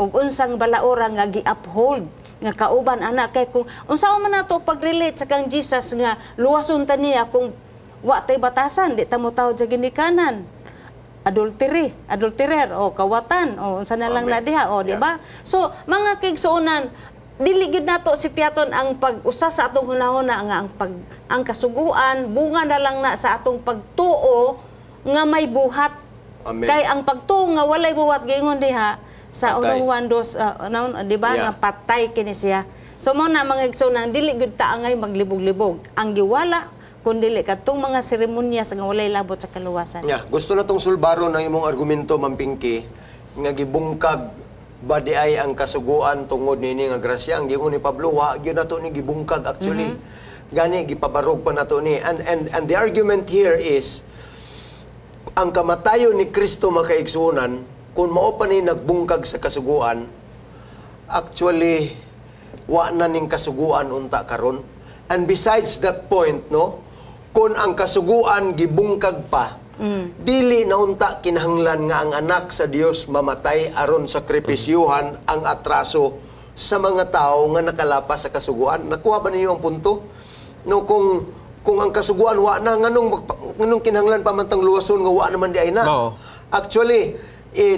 ug unsang balaora nga gi-uphold nga kauban ana? Kay kung unsa man nato pag-relate sa kang Jesus nga luwason ta niya kung wa tay batasan, di ta motawod sa ginikanan, adultery, adulterer o kawatan o unsa na lang Amen. na diha o, di ba? So mga kaigsuonan, dili gyud nato sipiaton ang pag-usa sa atong hunahuna nga ang kasuguan bunga na lang na sa atong pagtuo nga may buhat. Amen. Kay ang pagtuo nga walay buhat, giingon diha sa Patay. unang Juan 2, di ba, nga patay kini siya. So mao na, mga igsoon, dili gyud ta angay maglibog-libog. Ang giwala kun dili kadtong mga seremonya sa nga walay labot sa kaluwasan. Yeah, gusto na tong sulbaro ng imong argumento, Ma'am Pinky, nga gibungkag ba di ay ang kasuguan tungod nini nga grasya? Ang giingon ni Pablo, wa gyud nato ni gibungkag actually. Gani gipabarog pa nato ni. And the argument here is ang kamatayon ni Kristo, mga kaigsuonan, kung mao pa ni nagbungkag sa kasuguan, actually wa na ning kasuguan unta karon. And besides that point, no, kung ang kasuguan gibungkag pa, dili na unta kinahanglan nga ang anak sa Dios mamatay aron sakripisyuhan ang atraso sa mga tao nga nakalapas sa kasuguan. Nakuha ba ninyo ang punto? No, kung ang kasuguan wa na, nganong kinahanglan pa man tang luwason nga wa naman di ay na? Oo. Actually,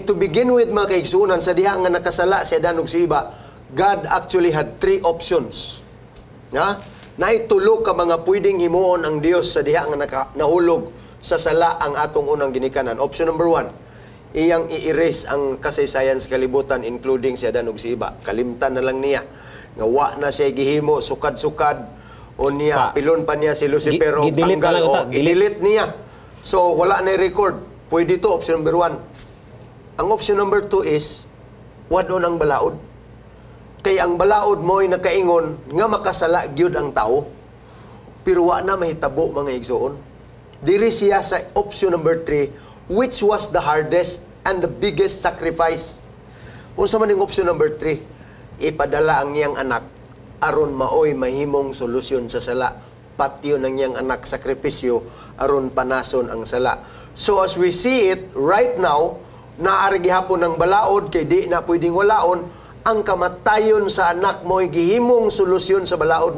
to begin with, mga kaigsuonan, sa diha nga nakasala si Adan ug si Eva, God actually had three options. Ha? Naitulo ka mga pwedeng himuon ang Dios sa diha nga nahulog sa sala ang atong unang ginikanan. Option number one, iyang i-erase ang kasaysayan sa kalibutan, including si Adan ug si Eva. Kalimtan na lang niya nga wa na siya gihimo sukad-sukad o niya pilon pa niya si Lucifer o Gi-delete na tanggal lang o uta, delete. I-delete niya. So wala na record. Pwede to, option number one. Ang option number two is wad-on ang balaod. Kay ang balaod mo'y nakaingon nga makasala gyud ang tao. Pero wa na mahitabo, mga igsoon. Diri siya sa option number three, which was the hardest and the biggest sacrifice. Unsa man yung option number three? Ipadala ang iyang anak aron maoy mahimong solusyon sa sala. Patyon ang iyang anak, sakripisyo aron panason ang sala. So as we see it right now, naa ra gihapon ang balaod kay di na pwedeng walaon. Ang kamatayon sa anak mo'y gihimong solusyon sa balaod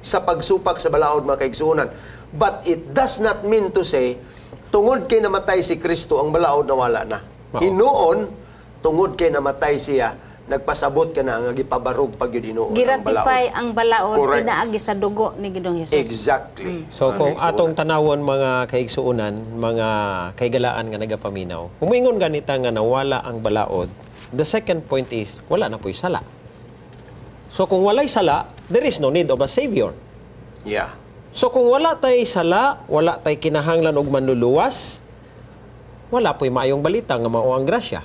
sa pagsupak sa balaod, mga kaigsuonan. But it does not mean to say tungod kay namatay si Kristo, ang balaod nawala na. Oo. Hinuon, tungod kay namatay siya, nagpasabot ka na nga gipabarog pag yun hinuon ang Giratify balaod. ang balaod Correct. pinaagi sa dugo ni Ginoong Hesus. Exactly. So Mga kung kaigsuonan. atong tanawon, mga kaigsuonan, mga kaigalaan nga nagapaminaw, humingon ganita nga nawala ang balaod, the second point is wala na po'y sala. So kung walay sala, there is no need of a savior. So kung wala tay sala, wala tay kinahanglan og manluluwas, wala po'y maayong balita nga mao ang grasya.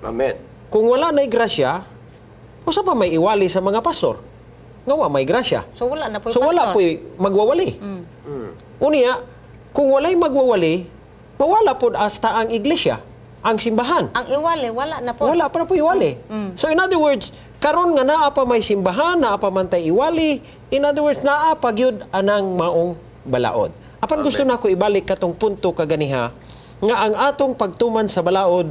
Amen. Kung wala na'y grasya, usa pa may iwali sa mga pastor? Nga wa may grasya. So wala na po'y So wala pastor. po'y magwawali. Unya, kung walay magwawali, mawala pod hasta ang iglesia. ang simbahan. Ang iwali, wala na po. Wala pa na po iwali. So in other words, karon nga naa pa may simbahan, naa pa man tay iwali, in other words, naa pa gyud anang maong balaod. Apan gusto nako ibalik katong punto kaganiha nga ang atong pagtuman sa balaod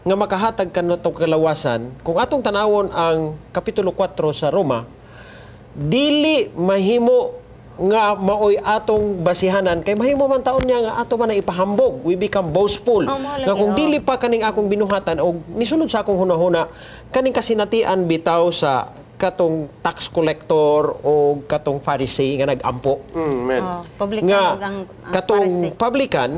nga makahatag kanatong kalawasan, kung atong tanawon ang Kapitulo 4 sa Roma, dili mahimo nga maoy atong basihanan kay mahimo man taon niya nga ato man na ipahambog, we become boastful Oh, mao lagi, nga kung oh. dili pa kaning akong binuhatan og nisulod sa akong hunahuna kaning kasinatian bitaw sa katong tax collector o katong Pharisee nga nagampo Man. Oh, publican nga ug ang katong Pharisee. Publican,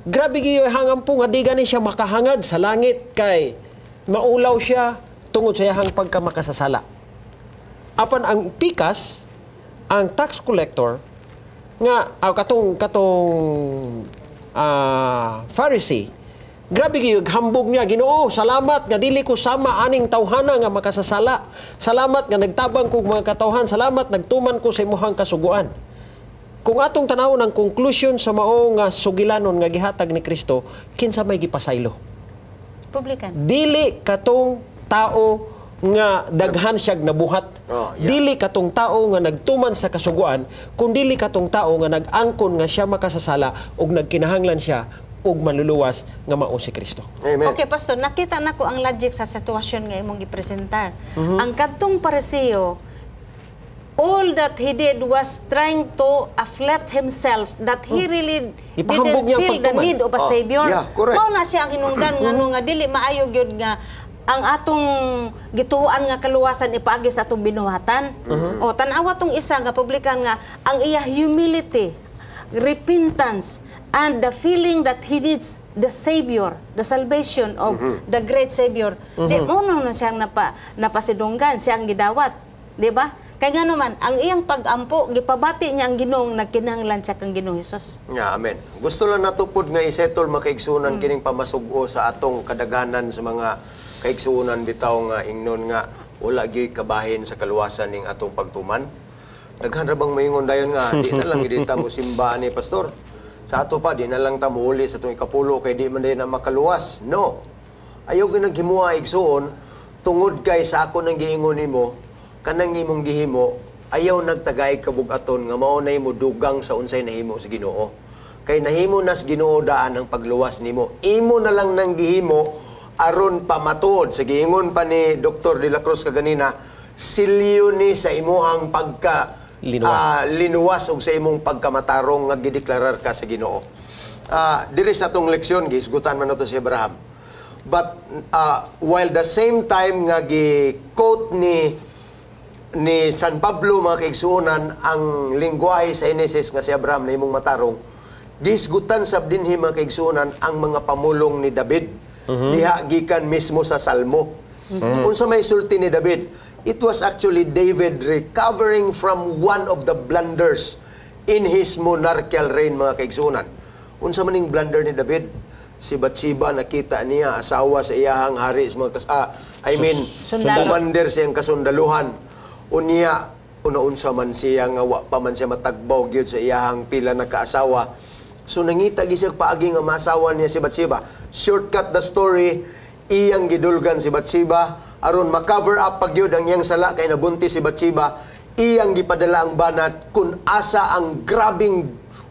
grabe gyud hangampo nga di gani siya makahangad sa langit kay maulaw siya tungod sa iyahang pagkamakasasala. Apan ang pikas, ang tax collector nga katong katong Pharisee, grabe gyud hambog niya, "Ginoo, salamat nga dili ko sama aning tawhana nga makasasala. Salamat nga nagtabang kog mga katawhan. Salamat nagtuman ko sa imuhang kasuguan." Kung atong tanawon ang conclusion sa mao nga sugilanon nga gihatag ni Kristo, kinsa may gipasaylo? Publican. Dili katong tao nga daghan siyag nabuhat. Dili katong tao nga nagtuman sa kasuguan, kun dili katong tao nga nag-angkon nga siya makasasala ug nagkinahanglan siya og manluluwas nga mao si Kristo. Amen. Okay, Pastor, nakita nako ang logic sa sitwasyon nga imong gipresentar. Ang kadtong Pariseo, all that he did was trying to uplift himself that he really Ipahambog didn't niya ang feel the pagtuman. need of a Oh, savior. yeah, correct. Mao na siya ang hinungdan ngano nga dili maayo gyud nga ang atong gituan nga kaluwasan ipaagi sa atong binuhatan. O tan-awa tong isa nga publikan nga ang iya humility, repentance and the feeling that he needs the savior, the salvation of the great savior. Di mo na siyang napasidunggan, siyang gidawat, di ba? Kay nga naman, ang iyang pag-ampo, gipabati niya ang Ginoong nagkinahanglan siya kang Ginoong Hesus. Nga, amen. Gusto lang nato pod nga isettle, mga kaigsunan, kining pamasug-o sa atong kadaghanan sa mga kaigsunan bitaw nga ingnon nga wala gyud kabahin sa kaluwasan ning atong pagtuman. Daghan ra bang moingon dayon nga di na lang gid ta mo simba ni pastor. Sa ato pa, di na lang ta muuli sa atong ikapulo kay di man din na makaluwas. No. Ayaw gyud naghimua, igsuon, tungod kay sa ako nang giingon nimo, kanang imong gihimo ayaw nagtagay kabugaton nga mao na imo dugang sa unsay nahimo sa Ginoo. Kay nahimo nas Ginoo daan ang pagluwas nimo. Imo na lang nang gihimo aron pamatuod sa giingon pa ni Dr. De La Cruz kaganina, silyo ni sa imuhang pagka Linuwas. Linuwas og sa imong pagkamatarong nga gideklarar ka sa Ginoo. Diri sa atong leksyon, gihisgutan man nato si Abraham. But while the same time nga gi-quote ni San Pablo, mga kaigsuonan, ang lingwahe sa Genesis nga si Abraham na imong matarong, gihisgutan sab dinhi, mga kaigsuonan, ang mga pamulong ni David diha gikan mismo sa Salmo. Unsa may sulti ni David? It was actually David recovering from one of the blunders in his monarchical reign, mga kaigsuonan. Unsa man ning blunder ni David? Si Bathsheba, nakita niya, asawa sa iyahang hari sa mga I mean, Sundalo. Commander siyang kasundaluhan. Unya, una-unsa man siya nga wa pa man siya matagbaw gyud sa iyahang pila na kaasawa. So nangita gyud siya paagi nga maasawa niya si Bathsheba. Shortcut the story, iyang gidulgan si Bathsheba aron ma-cover up pag gyud ang iyang sala kay nabuntis si Bathsheba. Iyang gipadala ang banat kung asa ang grabing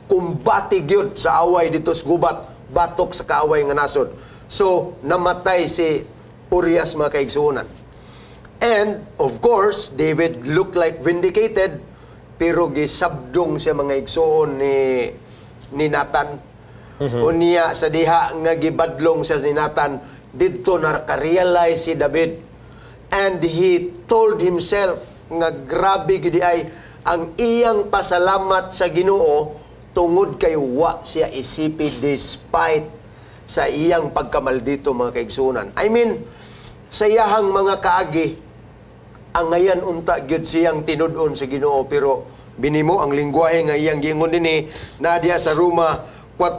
kumbate gyud sa away dito sa gubat batok sa kaaway nga nasod. So namatay si Urias, mga kaigsuonan. And of course, David looked like vindicated, pero gisabdong siya, mga igsuon, ni Nathan. Unya sa diha nga gibadlong siya ni Nathan, didto naka-realize si David. And he told himself nga grabe gid ay ang iyang pasalamat sa Ginoo tungod kay wa siya isipi despite sa iyang pagkamaldito, mga kaigsunan. I mean, sa iyahang mga kaagi, angayan unta gyud siyang tinud-on sa Ginoo, pero binimo ang lingwahe nga iyang giingon dinhi na diha sa Roma 4,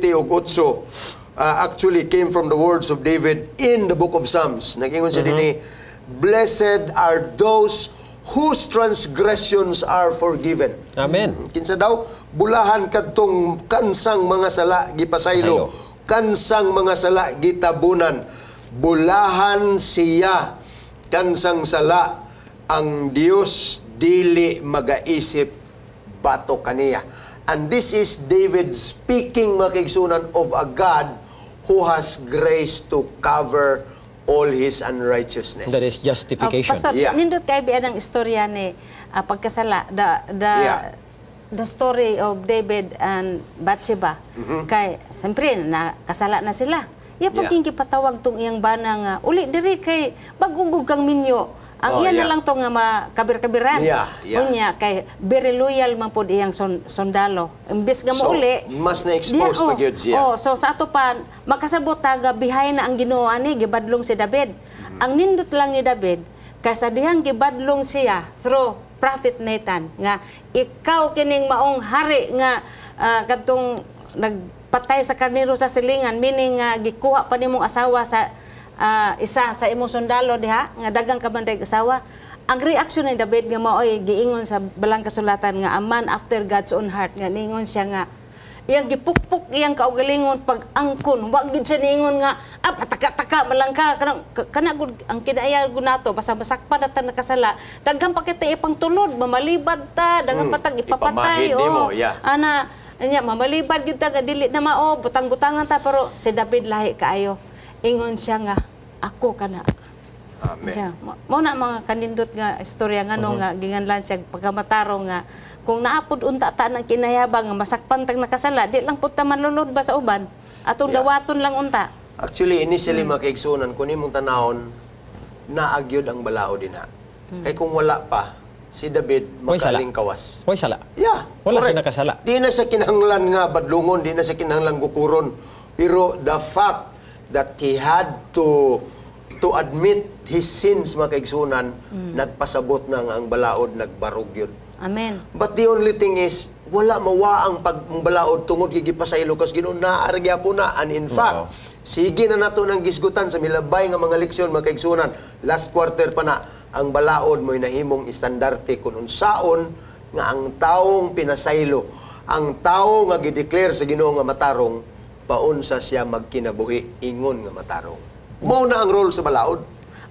7 ug 8 actually came from the words of David in the book of Psalms. Nag-ingon siya dinhi, "Blessed are those whose transgressions are forgiven." Amen. Kinsa daw? Bulahan kadtong kansang mga sala gipasaylo. Pasaylo. Kansang mga sala gitabunan. Bulahan siya kansang sala ang Dios dili magaisip batok kaniya. And this is David speaking, mga kaigsunan, of a God who has grace to cover all his unrighteousness. That is justification. Oh, Pastor, nindot kay biya ng istorya ni pagkasala, the the story of David and Bathsheba. Kay siyempre nakasala na sila. Iya pag gipatawag tong iyang bana nga uli diri kay bag-o kang minyo. Ang iya na lang to nga makabir-kabiran. Unya kay very loyal man pod iyang sundalo. Imbes nga So, mauli, mas na-expose diya, pa gyud siya. Oh, so sa ato pa makasabot ta ga behind na ang Ginoo ani gibadlong si David. Ang nindot lang ni David kay sa dihang gibadlong siya through Prophet Nathan nga ikaw kining maong hari nga kadtong nagpatay sa karnero sa silingan, meaning nga gikuha pa nimong asawa sa isa sa imong sundalo diha nga dagang ka man asawa. Ang reaksyon ni David nga maoy giingon sa balang kasulatan nga a man after God's own heart, nga niingon siya nga iyang gipukpok iyang kaugalingon pag angkon. Wa gyud siya niingon nga pataka-taka malang ka kana kana gud ang kinaya gud nato. Basta masakpan na ta nakasala, daghan pa kita ipang tulod, mamalibad ta, daghan pa tag ipapatay. Ipamahid nimo, Oh, ana nya mamalibad gyud ta nga dili na mao, butang-butangan ta. Pero si David lahi kaayo. Ingon siya nga ako kana. Amen. Siya, mo na mga kanindot nga istorya ngano nga ginganlan siya pagkamatarong nga kung naapod unta ta ng kinayabang nga masakpan tag nakasala, di lang pud ta manlulod ba sa uban. Atong dawaton lang unta. Actually, initially, mga kaigsunan, kung imong tanawon, naagyod ang balaod dinha. Kay kung wala pa, si David Way sala. makaling kawas. Way sala. Yeah, Wala correct. siya nakasala. Di na siya kinahanglan nga badlungon, di na siya kinahanglan gukuron. Pero the fact that he had to admit his sins, mga kaigsunan, nagpasabot na nga ang balaod nagbarog yun. Amen. But the only thing is, wala mawa ang pag ang balaod tungod kay gipasaylo kas Ginoo naa ra gyapon na. And in fact, sige na nato nang gisgutan sa milabay nga mga leksyon, mga kaigsunan. Last quarter pa na ang balaod mo'y nahimong estandarte kung unsaon nga ang taong pinasaylo, ang tao nga gideclare sa Ginoo nga matarong, paunsa siya magkinabuhi ingon nga matarong. Mao na ang role sa balaod.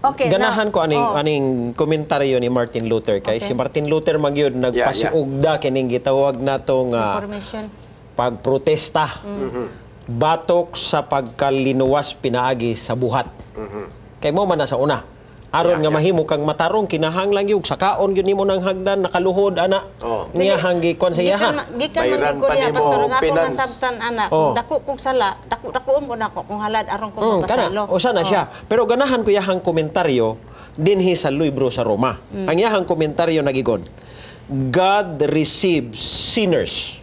Okay, Ganahan now, ko aning aning komentaryo ni Martin Luther kay si Martin Luther magyud nagpasiugda kining gitawag nato nga Information. Pagprotesta batok sa pagkalinuwas pinaagi sa buhat. Kay mo man na sa una. Aron nga mahimo kang matarong, kinahanglan gyud sakaon gyud nimo ng hagdan nakaluhod ana. Niya hanggi kuan sa Gikan iyaha. gikan man Bayran gyud ko pa niya, nimo Pastor, og nga ako finance. nasabtan ana, kung dako kong sala, dako dakoon mo nako kung halad aron ko Kana, mapasaylo. usa na siya. Pero ganahan ko yahang komentaryo dinhi sa libro sa Roma. Ang yahang komentaryo nagigon, "God receives sinners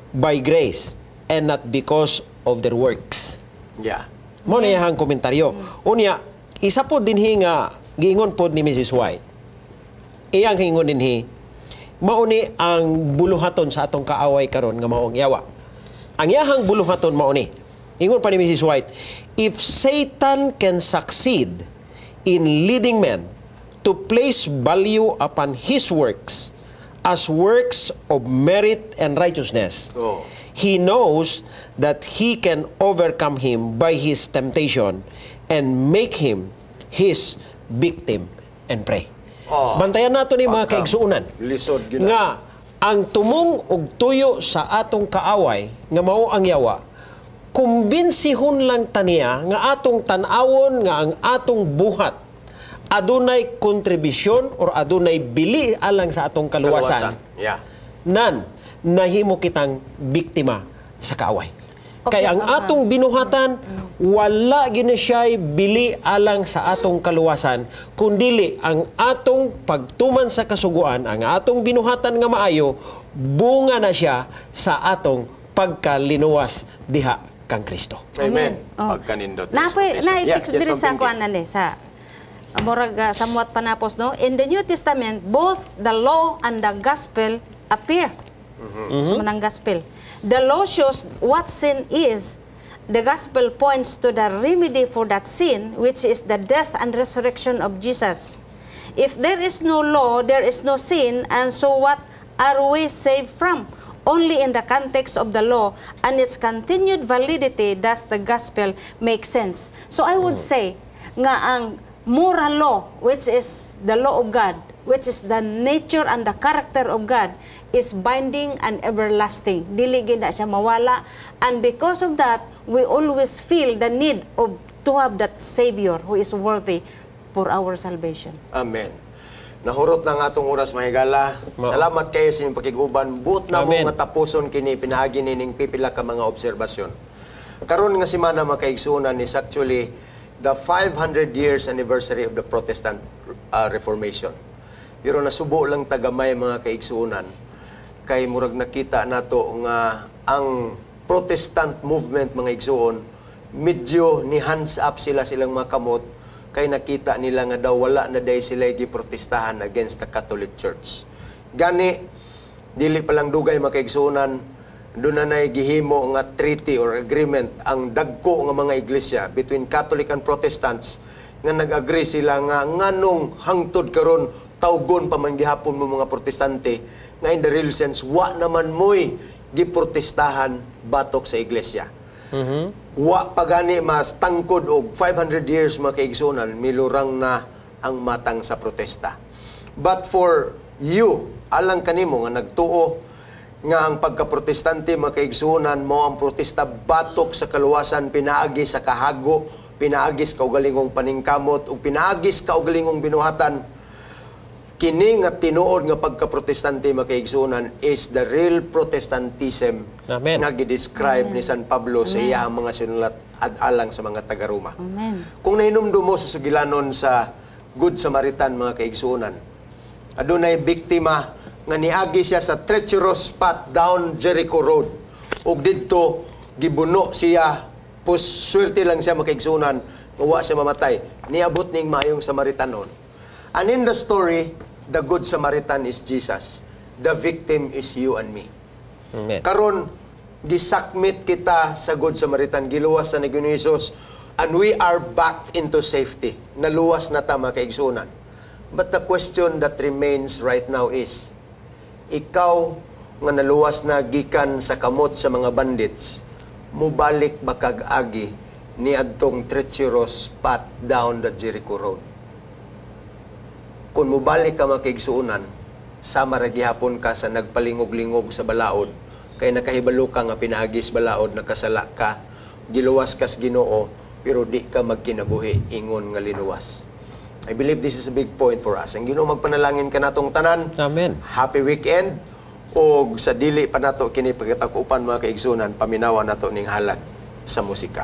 by grace and not because of their works." Mo na iyahang komentaryo. Unya, isa po dinhi nga giingon pod ni Mrs. White. Iyang hingon dinhi, mauni ang buluhaton sa atong kaaway karon nga maong yawa. Ang iyahang buluhaton mauni. Ingon pa ni Mrs. White, "If Satan can succeed in leading men to place value upon his works as works of merit and righteousness, he knows that he can overcome him by his temptation and make him his victim and prey." Bantayan nato ni mga kaigsuonan. Lisod gyud na. Nga ang tumong og tuyo sa atong kaaway nga mao ang yawa, kumbinsihon lang taniya nga atong tan-awon nga ang atong buhat adunay kontribusyon or adunay bili alang sa atong kaluwasan, nan nahimo kitang biktima sa kaaway. Kay ang atong binuhatan, wala gyud na siya'y bili alang sa atong kaluwasan, kundili ang atong pagtuman sa kasuguan, ang atong binuhatan nga maayo, bunga na siya sa atong pagkalinuwas diha kang Kristo. Amen. Oh. Pagkanindot. Napoy Yes, na yes, diri Ma'am sa Pinky. kuan ani sa murag somewhat panapos, no? In the New Testament, both the law and the gospel appear. So manang gospel. The law shows what sin is. The gospel points to the remedy for that sin, which is the death and resurrection of Jesus. If there is no law, there is no sin, and so what are we saved from? Only in the context of the law and its continued validity does the gospel make sense. So I would say nga ang moral law, which is the law of God, which is the nature and the character of God, is binding and everlasting. Dili gyud na siya mawala. And because of that, we always feel the need of to have that Savior who is worthy for our salvation. Amen. Nahurot na ang atong oras, mga higala. Salamat kayo sa inyong pakiguban. Buot na mo Amen. Nga tapuson kini pinaagi nining pipila ka mga obserbasyon. Karon nga semana, mga kaigsuonan, is actually the 500 years anniversary of the Protestant Reformation. Pero nasubo lang tagamay, mga kaigsuonan, kay murag nakita nato nga ang Protestant movement, mga igsuon, medyo ni hands up sila silang mga kamot kay nakita nila nga daw wala na day sila giprotestahan against the Catholic Church. Gani dili pa lang dugay, mga kaigsuonan, doon na nay gihimo nga treaty or agreement ang dagko nga mga iglesia between Catholic and Protestants nga nag-agree sila nga nganong hangtod karon tawgon pa man gihapon mo mga Protestante nga in the real sense wa naman mo'y giprotestahan batok sa iglesia. Wa pa gani mas tangkod og 500 years, mga kaigsuonan, milurang na ang matang sa protesta. But for you, alang kanimo nga nagtuo nga ang pagkaprotestante, mga kaigsuonan, mo ang protesta batok sa kaluwasan pinaagi sa kahago, pinaagi sa kaugalingong paningkamot ug pinaagi sa kaugalingong binuhatan, kini nga tinuod nga pagkaprotestante, mga kaigsuonan, is the real Protestantism Amen. Nga gi-describe ni San Pablo sa iyang mga sinulat ad alang sa mga taga-Roma. Amen. Kung nahinumdum mo sa sugilanon sa Good Samaritan, mga kaigsuonan, adunay biktima nga niagi siya sa treacherous path down Jericho Road. Ug didto gibuno siya, pus swerte lang siya, mga kaigsuonan, nga wa siya mamatay. Niabot ning maayong Samaritanon. And in the story, the Good Samaritan is Jesus. The victim is you and me. Amen. Karon gisakmit kita sa Good Samaritan, giluwas na ni Ginoong Jesus, and we are back into safety. Naluwas na ta, mga kaigsuonan. But the question that remains right now is, ikaw nga naluwas na gikan sa kamot sa mga bandits, mubalik ba kag agi ni adtong treacherous path down the Jericho Road? Kung mubalik ka, mga kaigsuonan, sama ra gihapon ka sa nagpalingog-lingog sa balaod, kay nakahibalo ka nga pinaagis balaod nakasala ka, giluwas kas Ginoo, pero di ka magkinabuhi ingon nga linuwas. I believe this is a big point for us. Ang Ginoo magpanalangin kanatong tanan. Amen. Happy weekend. Og sa dili pa nato kini pagkatakupan, mga kaigsuonan, paminawa nato ning halad sa musika.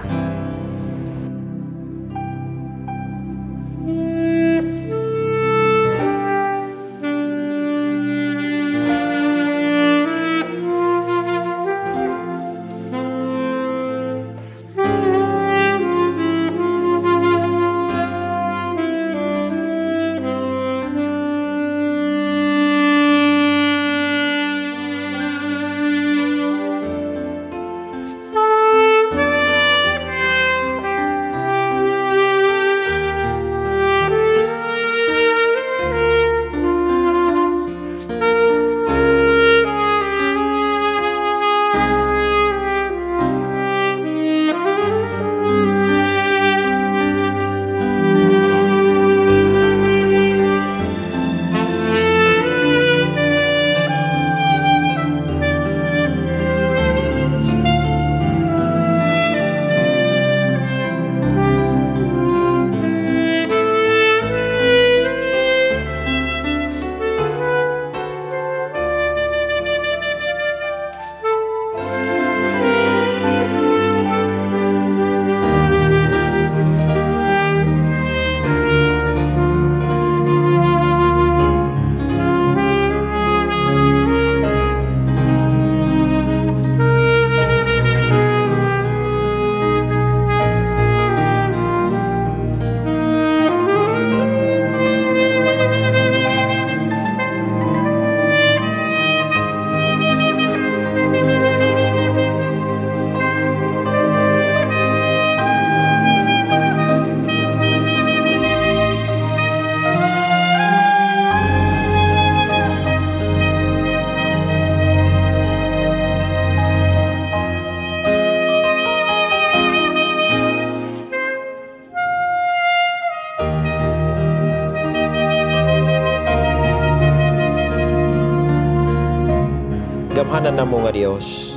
Amo nga Dios,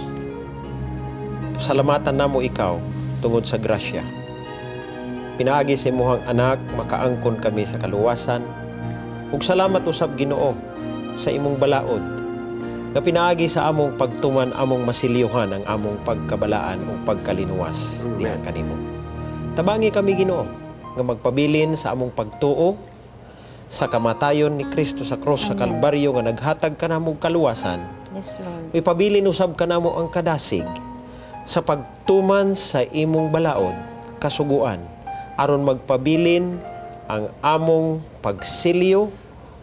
salamatan namo ikaw tungod sa grasya. Pinaagi sa imuhang anak, makaangkon kami sa kaluwasan. Ug salamat usab Ginoo sa imong balaod nga pinaagi sa among pagtuman among masilyuhan ang among pagkabalaan ug pagkalinuwas diha kanimo. Tabangi kami Ginoo nga magpabilin sa among pagtuo sa kamatayon ni Kristo sa krus sa Kalbaryo nga naghatag kanamo kaluwasan. Yes, Lord. Ipabilin usab kanamo ang kadasig sa pagtuman sa imong balaod kasuguan aron magpabilin ang among pagsilyo,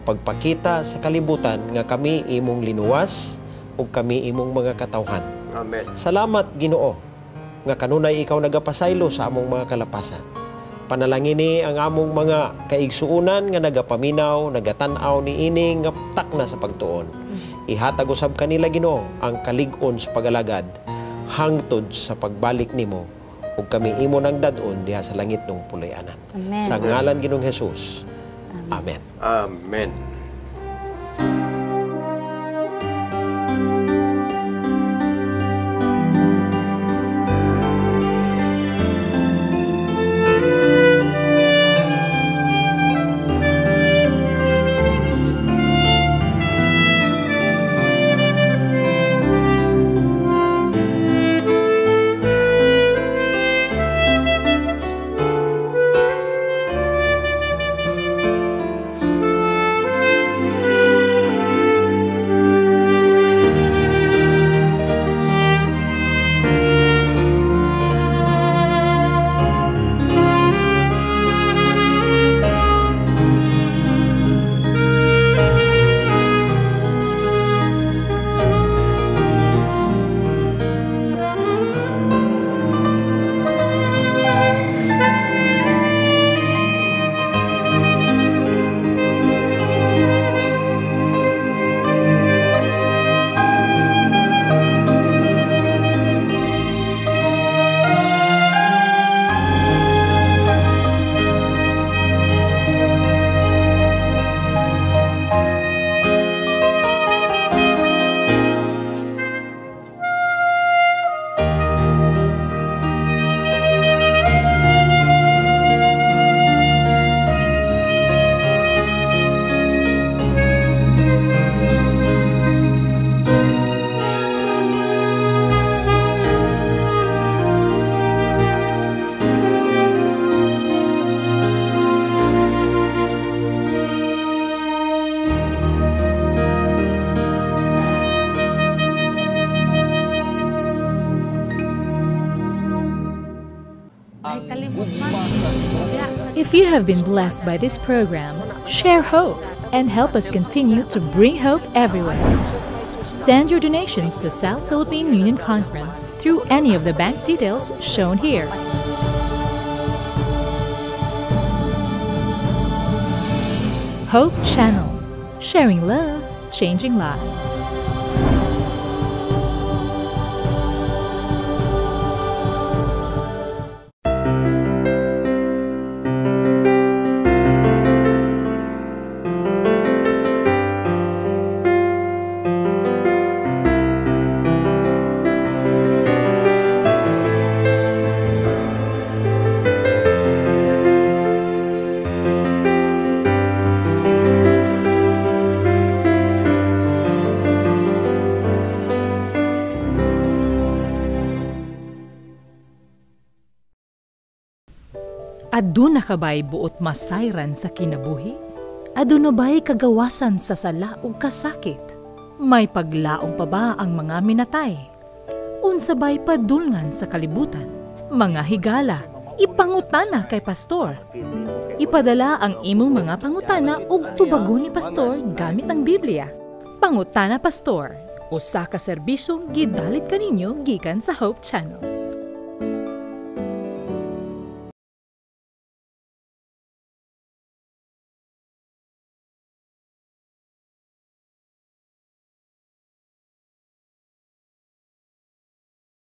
pagpakita sa kalibutan nga kami imong linuwas ug kami imong mga katawhan. Amen. Salamat Ginoo nga kanunay ikaw nagapasaylo sa among mga kalapasan. Panalangini ang among mga kaigsuonan nga nagapaminaw, nagatan-aw niini nga takna sa pagtuon. Ihatag usab kanila Ginoo ang kalig-on sa pagalagad hangtod sa pagbalik nimo ug kami imo nang dad-on diha sa langit nung puloy-anan. Amen. Sa ngalan Ginoong Hesus. Amen. Amen. If you have been blessed by this program, share hope and help us continue to bring hope everywhere. Send your donations to South Philippine Union Conference through any of the bank details shown here. Hope Channel, sharing love, changing lives. Aduna ka ba'y buot masayran sa kinabuhi? Aduna ba'y kagawasan sa sala ug kasakit? May paglaong pa ba ang mga minatay? Unsa ba'y padulngan sa kalibutan? Mga higala, ipangutana kay pastor. Ipadala ang imong mga pangutana ug tubagon ni pastor gamit ang Biblia. Pangutana Pastor, usa ka serbisyong gidalit kaninyo gikan sa Hope Channel.